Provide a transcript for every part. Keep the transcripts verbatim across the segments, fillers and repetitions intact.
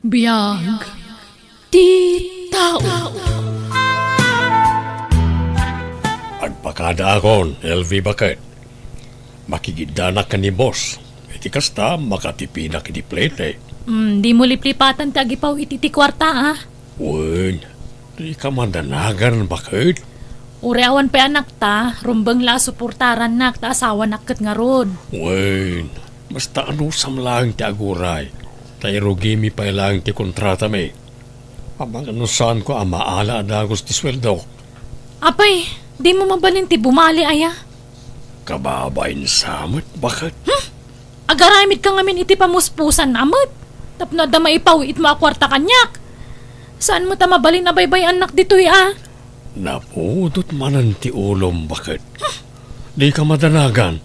Biag ti tao. Agpakadaakon, L V, baket. Makigiddanak ken ni boss. Iti kasta, makatipinak iti plete. Hmm, dimo liplipatan ti agipaw iti, iti kuarta, ah. Wen, dika madanagan, baket. Uray awan pay anakta, rumbeng la a suportarannak ta asawanak ket ngarud. Wen, basta anusam laeng ti aguray, ta irugimi pay laeng ti kontratami. Amangan no saanko a maala a dagus ti sueldok. Apay, dimo mabalin ti bumali, aya? Kababain sa met, baket. Hmm? Agaramidka ngamin iti pamuspusanna met, tapno adda maipaw-itmo a kuarta kaniak. Saan met a mabalin a baybay-annak ditoy, a? Napudot manen ti ulom, baket. Dika madanagan,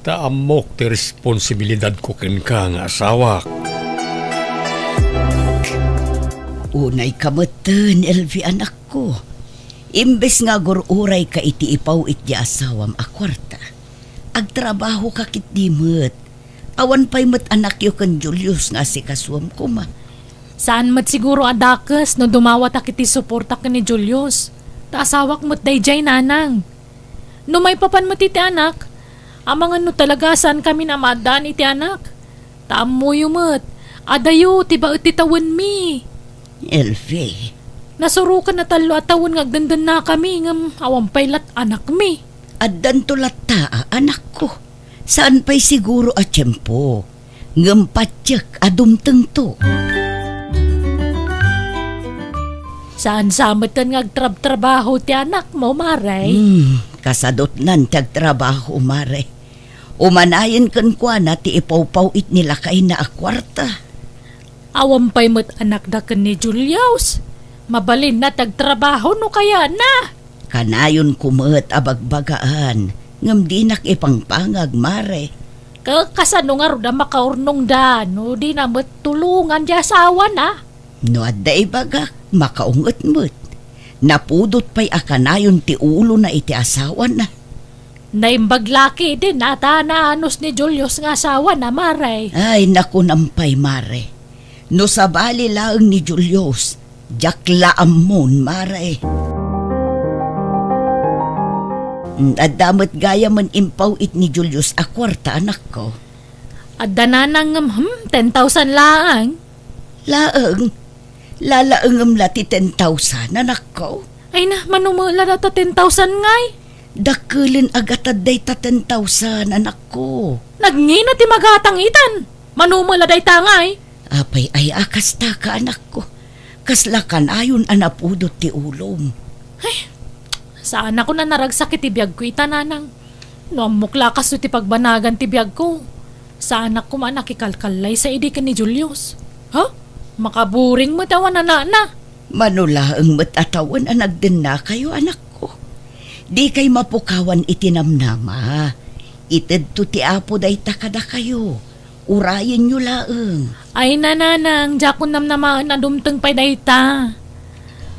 ta ammok ti responsibilidadko kenka nga asawak. Unayka metten, L V, anakko. Imbes nga agur-urayka iti ipaw-it ti asawam a kuarta, agtrabahoka ketdi met. Awan pay met anakyo ken Julius nga asikasuem koma. Saan met siguro a dakes no dumawatak iti suporta ken ni Julius, ta asawak met daydiay, nanang. No maipapan met iti anak, amangan no talaga saankami a maaddaan iti anak. Ta ammoyo met, adayo ti baet ti tawenmi. L V. Nasurokan a tallo a tawen nga agdendennakami, ngem awan pay lat anakmi. Addanto latta a anakko. Saan pay siguro a tiempo, ngem patiek a dumtengto. Saan sa metten nga agtrabtrabaho ti anakmo, Mare? Hmm, kasadutnan ti agtrabaho, Mare. Umanayen kenkuana ti ipawpaw-it ni lakayna a kuarta. Awan pay met anakda ken ni Julius. Mabalinna ti agtrabaho no kayatna. Kanayonko met a bagbagaan, ngem dinak ipangpangag, Mare. Ka-, kasano ngarud a makaurnongda no dina met tulongan ti asawana? No adda ibagak, makaunget met. Napudot pay a kanayon ti ulona iti asawana. Naimbag la ketdin a ta naanus ni Julius nga asawana, Mare. Ay, nakunam pay, Mare. No sabali laeng ni Julius, diak la ammon, Mare. Mm, adda met gayamen impaw-it ni Julius a kuarta, anakko. Adda nanang ngem, hmm, ten thousand laeng. Laeng? Lalaengem la ti ten thousand, anakko? Ay na, mano met la dayta ten thousand ngay? Dakkelen a gatad dayta ten thousand, anakko. Nagngina ti magatang itan. Mano met la dayta ngay? Apay aya a kastaka, anakko. Kasla kanayon a napudot ti ulom. Ay, saanak a naragsak iti biagko ita, nanang. No ammok la kastoy ti pagbanagan ti biagko, saanak koma a nakikalkallaysa idi ken ni Julius. Ha? Makaburing met awan anakna. Mano laeng met a tawen a nagdennakayo, anakko. Dikay mapukawan iti namnama. Itedto ti Apo dayta kadakayo. Urayenyo laeng. Ay, nanang, diakon namnamaen a dumteng pay dayta.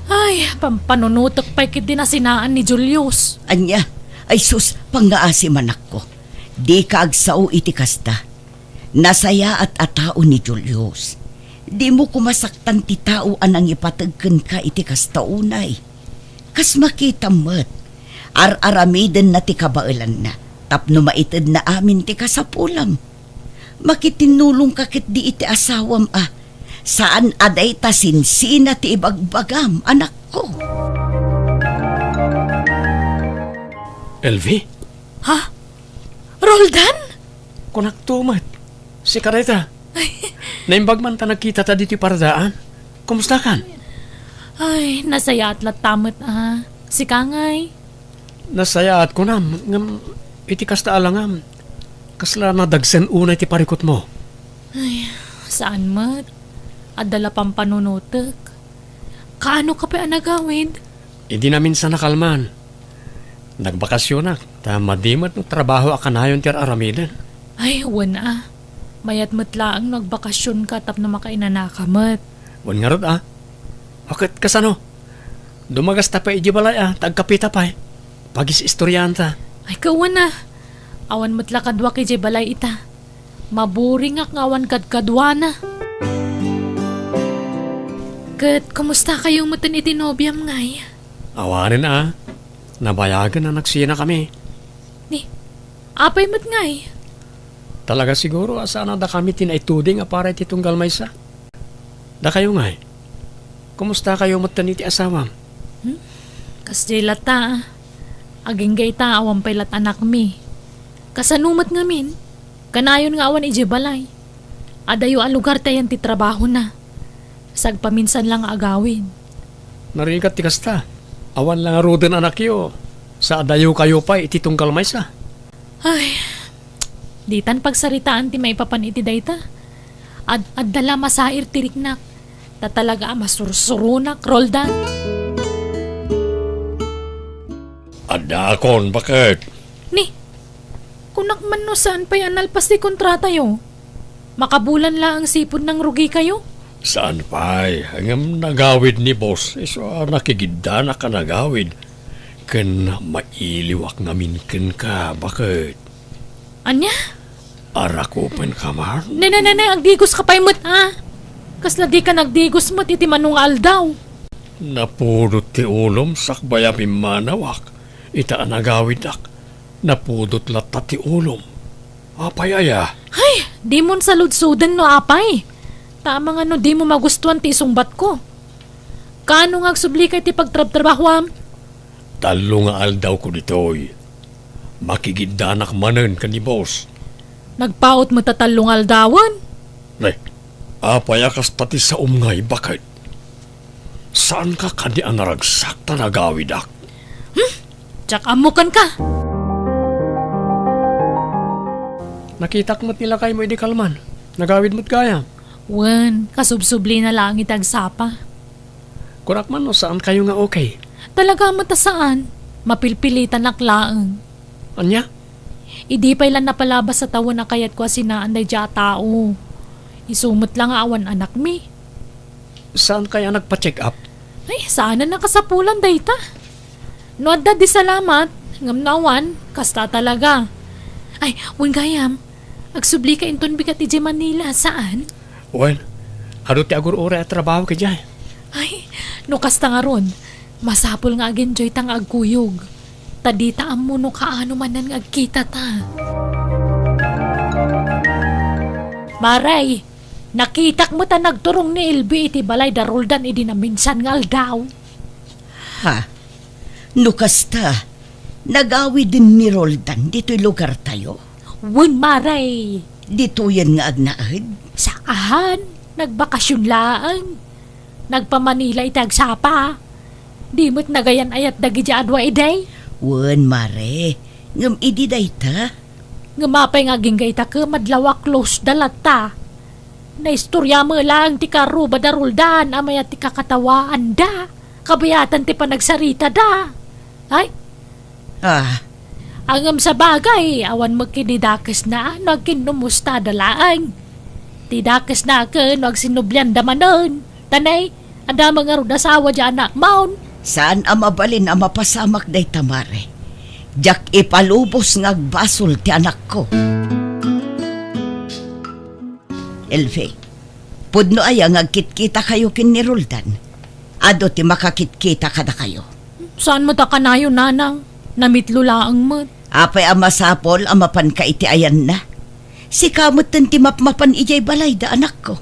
Ay, pampanunotek pay ketdi nasinaan ni Julius. Ania? Ay sus, pangngaasim, anakko. Dika agsao iti kasta. Nasayaat a tao ni Julius. Dimo koma saktan ti tao a nangipateg kenka iti kasta unay. Kas makitam met, ar-aramidenna ti kabaelanna tapno maitedna amin ti kasapulam. Makitinnulongka ketdi iti asawam a saan a dayta sinsina ti ibagbagam, anakko. L V? Ha? Roldan? Kunakto met. Sika dayta. Naimbag man ta nagkitata ditoy paradaan. Kumustakan? Ay, nasayaat latta met a. Sika ngay? Nasayaat kunam, ngem iti kasta a langam, kasla nadagsen unay ti parikutmo. Ay, saan met. Adda la pampanunotek. Kaano ka pay a nagawid? Idi naminsan a kalman, nagbakasionak, ta madi met no trabaho a kanayon ti ar-aramiden. Ay, wen a. Mayat met laeng no agbakasionka tapno makainanaka met. Wen ngarud a. O ket kasano? Dumagasta pay idiay balay a, ta agkapita pay. Pagis-istoriaanta. Ay, kawan a. Awan met la kaduak idiay balay ita. Maburingak nga awan kadkaduana. Ket kumustakayo metten iti nobiam, ngay? Awanen a. Nabayagen a nagsinakami. Ni, apay met, ngay? Talaga siguro a saan a dakami ti naituding a para iti tunggal maysa. Dakayo, ngay? Kumustakayo metten iti asawam? Hmm? Kasdiay latta. Agingga ita, awan pay lat anakmi. Kasano met ngamin? Kanayon nga awan idiay balay. Adayo a lugar ti ayan ti trabahona. Sagpaminsan la nga agawid. Narigat ti kasta. Awan la ngaruden anakyo. Sa adayokayo pay iti tunggal maysa. Ay, ditan pagsaritaan ti maipapan iti dayta. Ad-, adda la masair ti riknak. Ta talaga a masursuronak, Roldan. Addaakon, baket? Ni, kunak man no saan pay a nalpas ti kontratayo. Makabulan laeng sipud nangrugikayo? Saan pay, ngem nagawid ni boss, isu a nakigiddanak a nagawid. Ken mailiwak ngamin kenka, baket? Ania? Arakupenka man? Ne, ne, ne, ne, agdigoska pay met, a? Kasla dika nagdigos met iti mano nga aldaw. Napudot ti ulom sakbay a pimmanawak ita a nagawidak. Napudot latta ti ulom. Apay aya? Ay, dimon saludsoden no apay. Ta amangan no dimo magustuan ti isungbatko. Kaano nga agsublika iti pagtrabtrabahoam? Tallo nga aldawko ditoy. Makigiddanak manen ken ni boss. Nagpaut met a tallo nga aldawen? Ne, apay a kasta ti saom ngay, baket? Saanka kadi a naragsak ta nagawidak? Hmm? Diak ammo kenka. Nakitak met ni lakaymo idi kalman. Nagawid met gayam. Wen, kasubsublina laeng iti agsapa. Kunak man no saankayo nga okay. Talaga met a saan. Mapilpilitanak laeng. Ania? Idi pay la napalabas a tawen a kayatko a sinaan daydiay a tao. Isu met la nga awan anakmi. Saan kaya nagpa-check up? Ay, saan a nakasapulan dayta. No adda di salamat, ngem no awan, kasta talaga. Ay, wen gayam, agsublika inton bigat idiay Manila, saan? Wen, adu ti agur-uray a trabaho idiay. Ay, no kasta ngarud, masapul nga agenjoyta nga agkuyog. Ta dita ammo no kaano manen nga agkitata. Maray, nakitak met a nagturong ni Elvi iti balay da Roldan idi naminsan nga aldaw. Ha? No kasta, nagawiden ni Roldan ditoy lugartayo? Wen, Maray. Ditoyen nga agnaed? Saan, nagbakasyon laeng. Nagpa-Manila iti agsapa. Di met nagayan-ayat dagidiay a dua idi. Wen, Mare. Ngem idi dayta? Ngem apay nga agingga ita ket madlaw a close da latta. Naistorya met laeng ti karuba da Roldan a mayat ti kakatawaanda. Kabayatan ti panagsaritada. Ay? Ah. Ngem sabagay, awan met ketdi dakesna no agkinnumustada laeng. Ti dakesna ket no agsinublianda manen. Ta nay, adda met ngarud asawa diay anakmon. Saan a mabalin a mapasamak dayta, Mare. Diak ipalubos nga agbasol ti anakko. Elvi, pudno aya nga agkitkitakayo ken ni Roldan? Adu ti makakitkita kadakayo. Saan met a kanayon, nanang? Namitlo laeng met. Apay a masapul a mapanka iti ayanna? Sika metten ti mapmapan idiay balayda, anakko.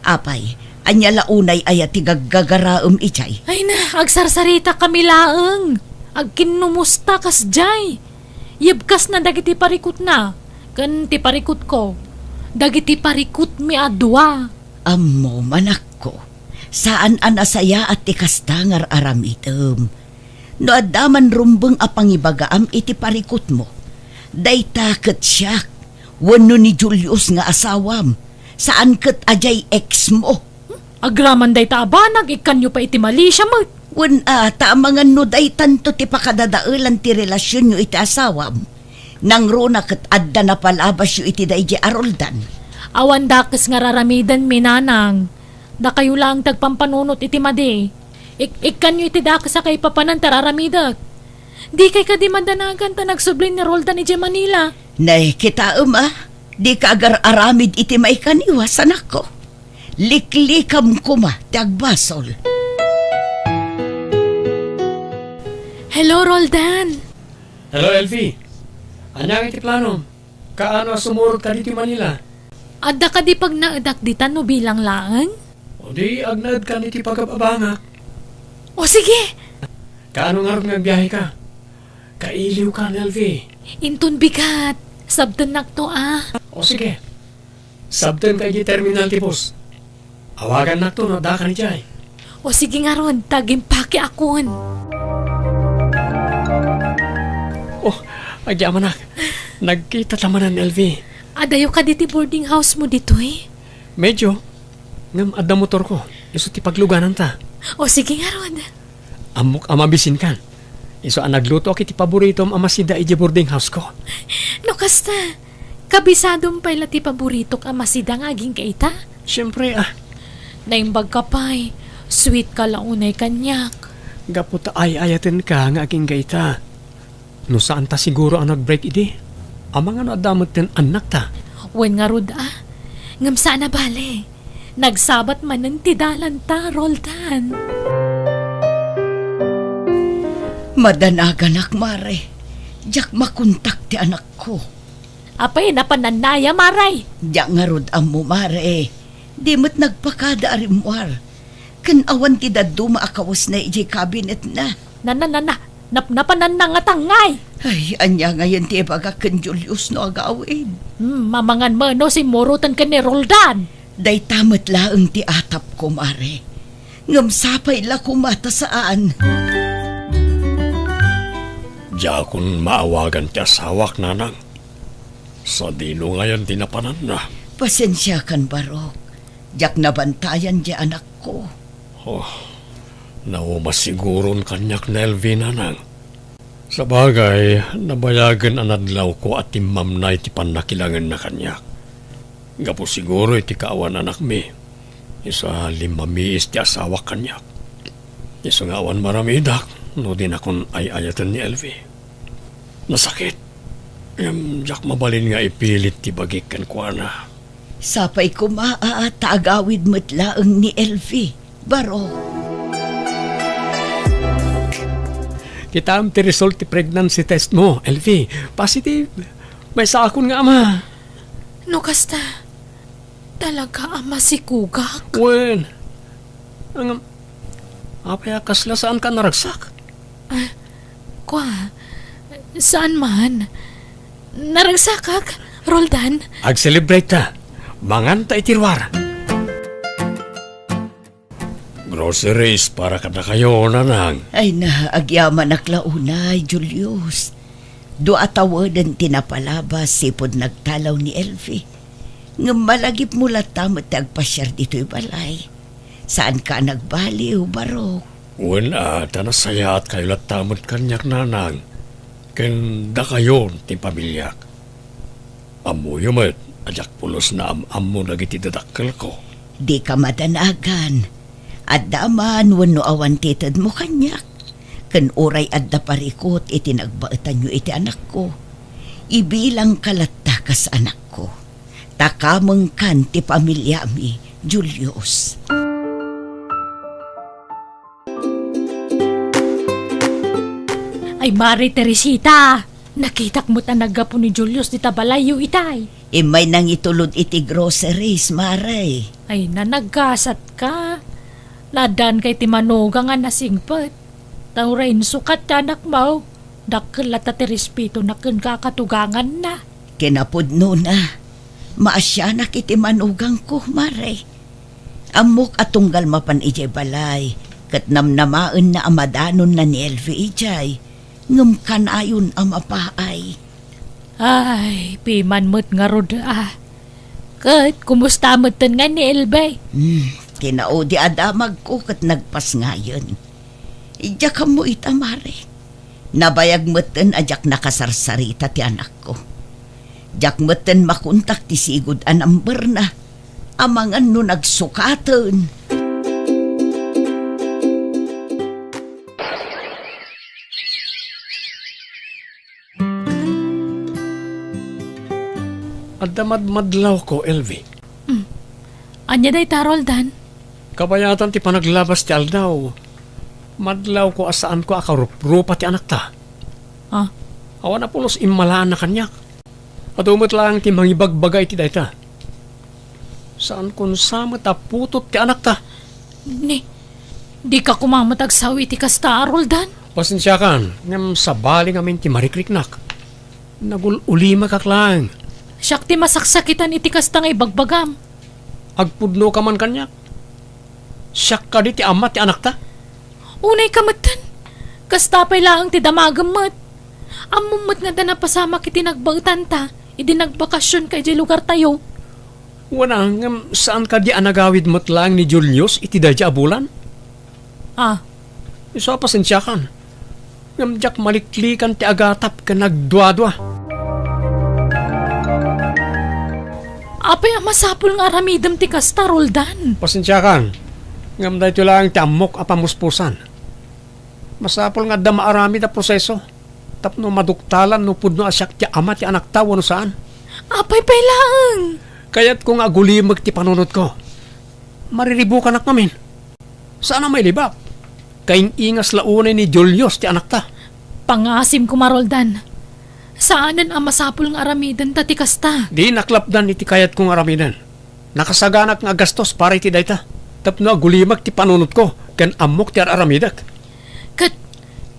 Apay, ania la unay aya ti gaggagaraem idiay? Ay na, agsarsaritakami laeng. Agkinnumusta kasdiay. Yebkasna dagiti parikutna ken ti parikutko, dagiti parikutmi a dua. Ammom, anakko, saan a nasayaat ti kasta nga ar-aramidem. No adda man rumbeng a pangibagaam iti parikutmo, dayta ket siak, wenno ni Julius nga asawam, saan ket a diay exmo. Agraman dayta a banag, ikkanyo pay iti Malaysia met. Wen a, ta amangan no daytanto ti pakadadaelan ti relasionyo iti asawam. Nangruna ket adda napalabasyo iti daydiay a Roldan. Awan dakes nga ar-aramidenmi, nanang. Dakayo laeng ti agpampanunot iti madi. Ik-, ikkanyo iti dakes a kaipapanan ti ar-aramidek. Dikay kadi madanagan ta nagsubli ni Roldan idiay Manila. Nay, kitaem a, dika agar-aramid iti maikaniwas, anakko. Liklikam koma ti agbasol. Hello, Roldan. Hello, Elfie. Ania ngay ti planom? Kaano a sumurot ka ditoy Manila? Adda kadi pagnaedak dita no bilang laeng? O di, agnaedkan iti pagab-abangak. O sige! Kaano ngarud nga agbiaheka? Kailiwkan, Elfie. Inton bigat, sabtennakto a. O sige. Sabtenka iti terminal ti bus. Awagannakto no addakan idiay. O sige ngarud, ta agimpakeakon. Oh, agyamanak. Nagkitata manen, Elfie. Adayo kadi ti boarding house mo ditoy? Medyo. Ngem adda motorko. Isu ti paglugananta. O sige ngarud. Ammok a mabisinkan. Isu a naglutoak iti paboritom a masida idiay boarding house ko. No kasta, kabisadom pay la ti paboritok a masida nga agingga ita? Siempre, ah. Naimbag ka pay, sweet ka la unay kaniak. Gapu ta ay-ayatenka nga agingga ita. No saan ta siguro a nag-break idi, amangan no adda metten annakta. Wen ngarud a, ngem saan a bale. Nagsabat manen ti dalanta, Roldan. Madanaganak, Mare. Diak makontak ti anakko. Apay, napanannaya, Mare? Diak ngarud ammo, Mare. Di met nagpakada a rimmuar. Ken awan ti dadduma a kawesna idiay kabinetna. Nana, nana, nap-, napananna nga tangngay. Ay, ania ngayen ti ibagak ken Julius no agawid? Hmm, mamangan mano simmuroten ken ni Roldan. Dayta met laeng ti atapko, Mare. Ngem sapay la koma ta saan. Diakon maawagan ti asawak, Nanang. Sadino ngayen ti napananna? Pasensiakan, Barok. Diak nabantayan diay anakko. Oh, nauma siguron kaniak ni Elvie, Nanang. Sabagay, nabayagen a nadlawko a timmamnay ti pannakilangenna kaniak. Gapu siguro iti kaawan anakmi, isu a limmamiis ti asawak kaniak. Isu nga awan maramidak no dinakon ay-ayaten ni Elvie. Nasakit. Ngem diak mabalin nga ipilit ti bagik kenkuana. Sapay koma a ta agawid met laeng ni Elvie, Barok. Kitaem ti result ti pregnancy test mo, Elvie. Positive. Maysaakon nga ama. No kasta, talaga a masikugak? Wen. Ngem, apay a kasla saanka naragsak? Ah, kua, saan man. Naragsakak, Roldan. Ag-celebrate ta. Manganta iti ruar. Groceries para kadakayo, Nanang. Ay na, agyamanak la unay, Julius. Dua a taweden ti napalabas sipud nagtalaw ni Elvie. Ngem malagipmo latta met ti agpasiar ditoy balay. Saanka a nagbaliw, Barok? Wen a, ta nasayaatkayo latta met kaniak, Nanang, ken dakayon ti pamiliak. Ammoyo met a diak pulos naam-ammo dagiti dadakkelko. Dika madanagan. Adda man wenno awan ti itedmo kaniak. Ken uray adda parikut iti nagbaetanyo iti anakko, ibilangka latta kas anakko. Ta kamengkan ti pamiliami, Julius. Ay, Mare Teresita, nakitak met a naggapu ni Julius dita balayyo itay. Immay nangitulod iti groceries, Mare. Ay, nanagkasatka. Naaddaanka iti manugang a nasingpet. Ta uray insukat ti anakmo, dakkel latta ti respetona ken kakatuganganna. Kinapudnona, maasianak iti manugangko, Mare. Ammok a tunggal mapan idiay balay, ket namnamaenna a madanonna ni Elvie idiay, ngem kanayon a mapaay. Ay, piman met ngarud a. Ket kumusta metten nga ni Elvie? Hmm, kinaudi a damagko ket nagpasngayen. Diak ammo ita, Mare. Nabayag metten a diak nakasarsarita ti anakko. Diak metten makontak ti sigud a numberna. Amangan no nagsukaten. Adda madmadlawko, Elvie. Mm. Ania dayta, Roldan? Kabayatan ti panaglabas ti aldaw, madlawko a saanko a karuprupa ti anakta. Ah. Awan a pulos immalaanna kaniak. Adu met laeng ti mangibagbaga iti dayta. Saankon sa met a putot ti anakta. Ni, dika koma met agsawi iti kasta, Roldan? Pasensiakan, ngem sabali ngamin ti marikriknak. Nagul-ulimakak laeng. Siak ti masaksakitan iti kasta nga ibagbagam. Agpudnoka man kaniak. Siak kadi ti ama ti anakta? Unayka metten. Kasta pay laeng ti damagem met. Ammom met nga adda napasamak iti nagbaetanta idi nagbakasionka idiay lugartayo. Wen a, ngem saan kadi a nagawid met laeng ni Julius iti daydiay a bulan? Ah. Isu a pasensiakan. Ngem diak maliklikan ti agatap ken nagduadua. Apay a masapul nga aramidem ti kasta, Roldan? Pasensiakan. Ngem daytoy laeng ti ammok a pamuspusan. Masapul nga adda maaramid a proseso tapno maduktalan no pudno a siak ti ama ti anakta wenno saan. Apay pay laeng? Kayatko nga agulimek ti panunotko. Mariribukanak ngamin. Saan a mailibak. Kaing-ingas la unay ni Julius ti anakta. Pangaasim koma, Roldan. Saanen a masapul nga aramidenta ti kasta. Dinak lapdan iti kayatko nga aramiden. Nakasaganak nga agastos para iti dayta, tapno agulimek ti panunotko ken ammok ti ar-aramidek. Ket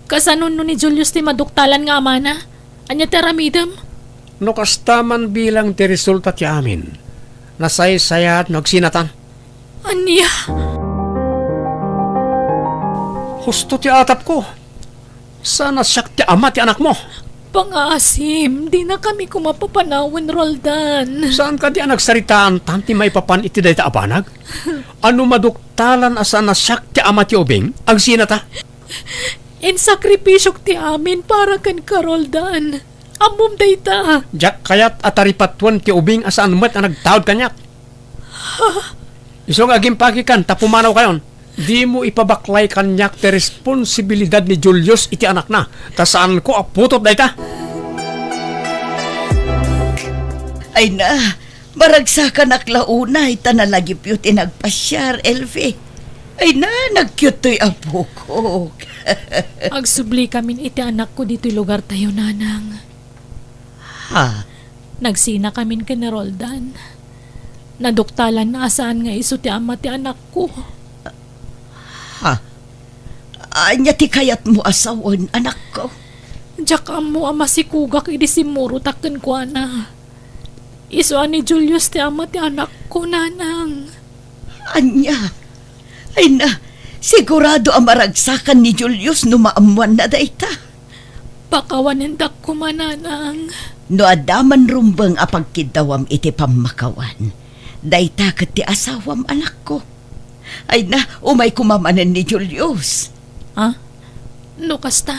kasano no ni Julius ti maduktalan nga amana? Ania ti aramidem? No kasta man bilang ti resulta ti amin, nasaysayaat no agsinatan. Ania? Husto ti atapko. Saan a siak ti ama ti anakmo. Pangaasim, dinakami koma papanawen, Roldan. Saan kadi a nagsaritaantan ti maipapan iti dayta a banag? Ano maduktalan a saan a siak ti ama ti ubing? Agsinata? Insakripisiok ti amin para kenka, Roldan. Ammom dayta. Diak kayat a taripatuen ti ubing a saan met a nagtaud kaniak. Isu nga agimpakikan ta pumanawkayon. Dimo ipabaklay kaniak ti responsibilidad ni Julius iti anakna, ta saanko a putot dayta. Ay na, maragsakanak la unay ta nalagipyo ti nagpasiar, Elvie. Ay na, nagkiuttoy apokok. Agsubli kamin iti anakko ditoy lugartayo, Nanang. Ha? Nagsina kamin ken ni Roldan. Naduktalan a saan nga isu ti ama ti anakko. Ha? Ania ti kayatmo a sawen, anakko? Diak ammo a masikugak idi simmurotak kenkuana. Isu a ni Julius ti ama ti anakko, Nanang. Ania? Ay na, sigurado a maragsakan ni Julius no maammoanna dayta. Pakawanendak koma, Nanang. No adda man rumbeng a pagkiddawam iti pammakawan, dayta ket ti asawam, anakko. Ay na, umay koma manen ni Julius. Ah? No kasta,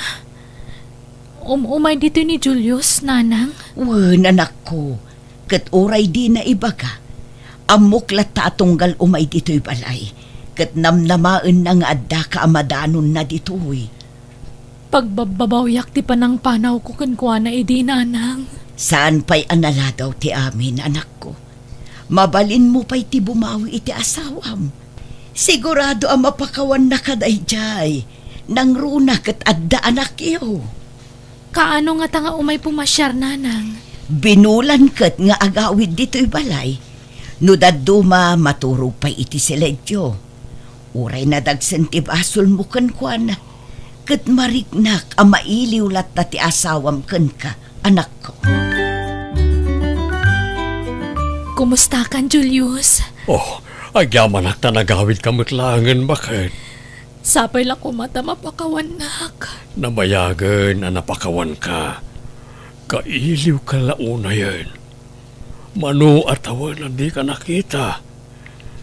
um-, umay ditoy ni Julius, Nanang? Wen, anakko. Ket uray dina ibaga, ammok latta a tunggal umay ditoy balay, ket namnamaenna nga addaka a madanonna ditoy. Pagbabbabawiak ti panangpanawko kenkuana idi, Nanang. Saan pay a naladaw ti amin, anakko. Mabalinmo pay ti bumawi iti asawam. Sigurado a mapakawannaka daydiay, nangruna ket adda anakyo. Kaano ngata nga umay pumasiar, Nanang? Binulan ket nga agawid ditoy balay. No dadduma, maturog pay iti siledio. Uray nadagsen ti basolmo kenkuana, ket mariknak a mailiw latta ti asawam kenka, anakko. Kumustakan, Julius? Oh, agyamanak ta nagawidka met laengen, baket. Sapay la koma ta mapakawannak. Nabayagen a napakawanka. Kailiwka la unayen. Mano a tawen a dika nakita,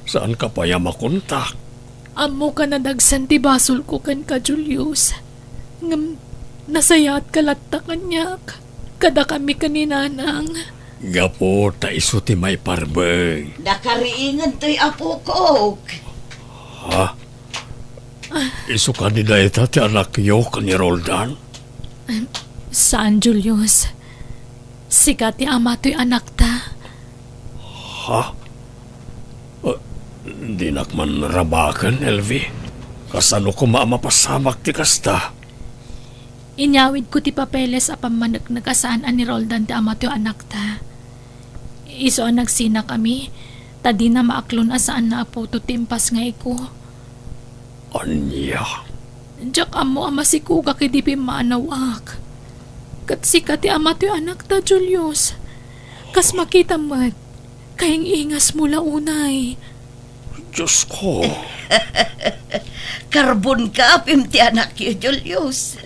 saanka pay a makontak. Ammok a nadagsen ti basolko kenka, Julius. Ngem nasayaatka latta kaniak. Kadakami ken ni Nanang. Gapu ta isu ti maiparbeng. Nakariingen toy apokok. Ha? Isu kadi dayta ti anakyo ken ni Roldan? Saan, Julius. Sika ti ama toy anakta. Ha? Ah, Manrabaken, Elvi. Kasano koma a mapasamak ti kasta? Inyawidko ti papeles a pammaneknek a saan a ni Roldan ti amatoy anakta. Isu a nagsinakami, ta dina maaklon a saan a puto ti impasngayko. Ania? Diak ammo a masikogak idi pimmanawak. Ket sika ti amatoy anakta, Julius. Kas makitam met, kaing-ingasmo la unay. Diosko. Karbon ka, apim ti anakyo, Julius.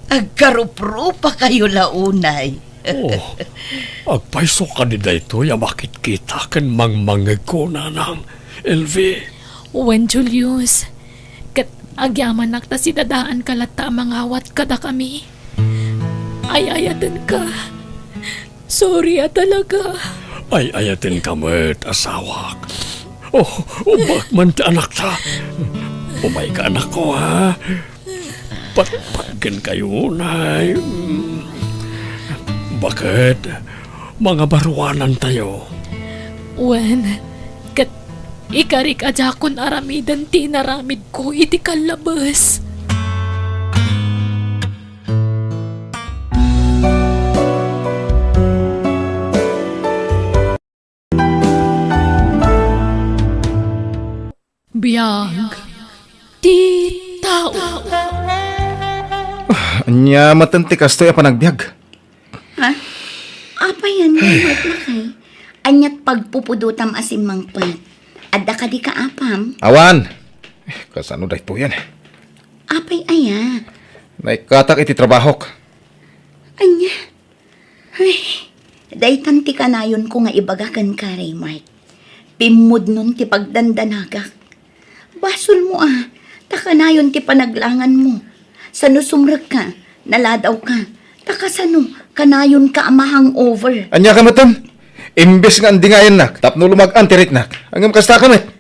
Agkaruprupakayo la unay. Oh, agpayso kadi daytoy a makitkita ken mangmangngegko, nanang Elvi? Wen, Julius. Ket agyamanak ta sidadaanka latta a mangawat kadakami. Ay-ayatenka. Sorry a talaga. Ay-ayatenka met, asawak. Oh, ubbak man ti anakta. Umayka, anakko, ha? Patpatgenkayo, nay. Baket, mangabaruanantayo. Wen, ket ikarik a diakon aramiden ti inaramidko iti kallabes. Biag ti tao. Ah, ania maten ti kastoy a panagbiag? Ha? Apay ania, Mark, lakay? Aniat pagpupudotam a simmangpet? Adda kadi kaapam? Awan. Eh, kasano daytoyen? Apay aya? Naikkatak iti trabahok. Ania? Ay, daytan ti kanayonko nga ibaga kenka, Raymart. Pimmudnon ti pagdandanagak. Basolmo a, ta kanayon ti panaglanganmo. Sano sumrekka, naladawka, ta kasano, kanayonka a ma-hangover. Ania ka metten? Imbes nga andingayannak tapno lumag-an ti riknak, ngem kasta ka met.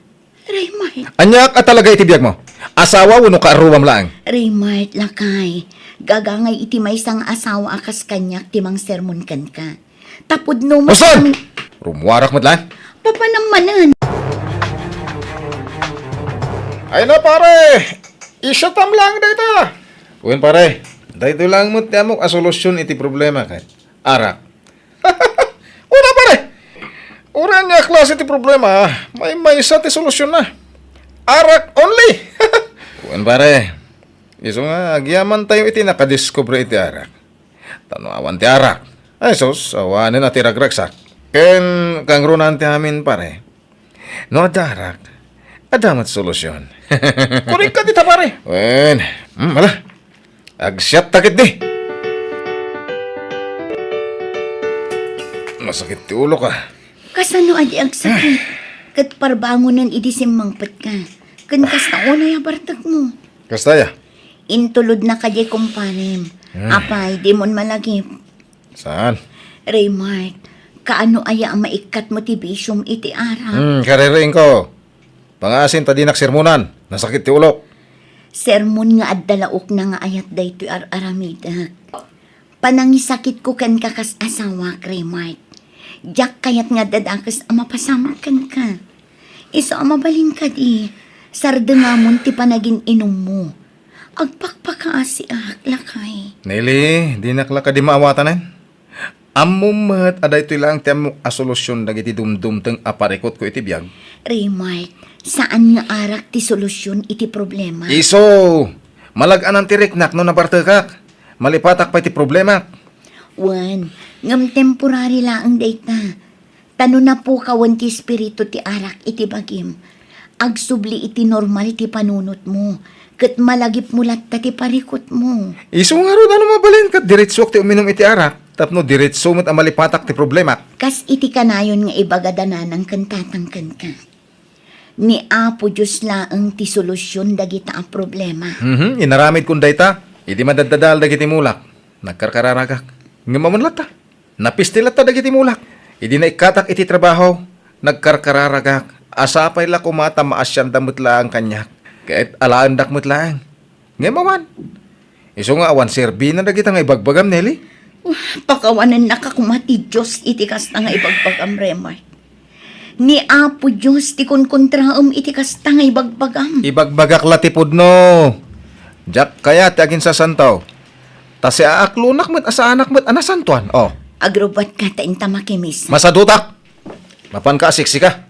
Raymart. Aniak a talaga iti biagmo? Asawa wenno kaaruam laeng? Raymart, lakay. Gagangay iti maysa nga asawa a kas kaniak ti mangsermon kenka. Ta pudno met Uston! Amin. Rummuarak met laeng. Papanam manen. Ay na, pare! Isyutam laeng dayta! Wen, pare, daytoy laeng met ti ammok a solusyon iti problema ket arak. Una, pare! Uray ania a klase ti problema, maymaysa ti solusyonna. Arak only! Wen, pare. Isu nga, agyamantayo iti nakadiskubre iti arak. Ta no awan ti arak, ay sus, awanen a ti ragragsak. Ken kangrunaan ti amin, pare. No adda arak, adda met solusyon. Korek ka dita, pare. Wen, hmm, ala. Agsiatta ketdi. Masakit ti ulok, ah. Kasano a di agsakit? Ket parbangonen idi simmangpetka. Ken kasta unay a bartekmo. Kasta aya? Intulodna kadi kumparem. Hmm. Apay, dimon malagip. Saan? Raymart, kaano aya a maikkatmo ti bisiom iti arak? Hmm, kaririingko. Pangaasim ta dinak sermonan. Nasakit ti ulok. Sermon nga adda la ukna nga ayat daytoy ar-aramidek. Panangisakitko kenka kas asawak, Raymart. Diak kayat nga adda dakes a mapasamak kenka. Isu a mabalin kadi, sardengamon ti panagin-inummo. Agpakpakaasiak, lakay. Nelly, dinak la kadi maawatanen. Ammom met a daytoy laeng ti ammok a solusyon dagiti dumdumteng a parikutko iti biag. Raymart, saan nga arak ti solusyon iti problema. Isu! Malag-anan ti riknak no nabartekak. Malipatak pay ti problemak. Wen, ngem temporary laeng dayta. Ta no napukawen ti espiritu ti arak iti bagim, agsubli iti normal ti panunotmo, ket malagipmo latta ti parikutmo. Isu ngarud a no mabalin ket diretsuak ti uminum iti arak, tapno diretsu met a malipatak ti problemak. Kas iti kanayon nga ibagada nanang ken tatang kenka. Ni Apo Dios laeng ti solusyon dagita a problema. Mhm, inaramidkon dayta, idi madaddadael dagiti mulak, nagkarkararagak. Ngem awan latta. Napisti latta dagiti mulak. Idi naikkatak iti trabaho, nagkarkararagak. Sapay la koma ta maasianda met laeng kaniak, ket alaendak met laeng. Ngem awan. Isu nga awan serbina dagita nga ibagbagam, Nelly. Pakawanennaka koma ti Dios iti kasta nga ibagbagam, Raymart. Ni Apo Dios ti kunkontraem iti kasta nga ibagbagam. Ibagbagak la ti pudno. Diak kayat ti aginsasanto. Ta siaaklonak met a saanak met a nasantoan. Oh. Agrubbuatka ta inta makimisa. Masadutak. Mapanka a siksika.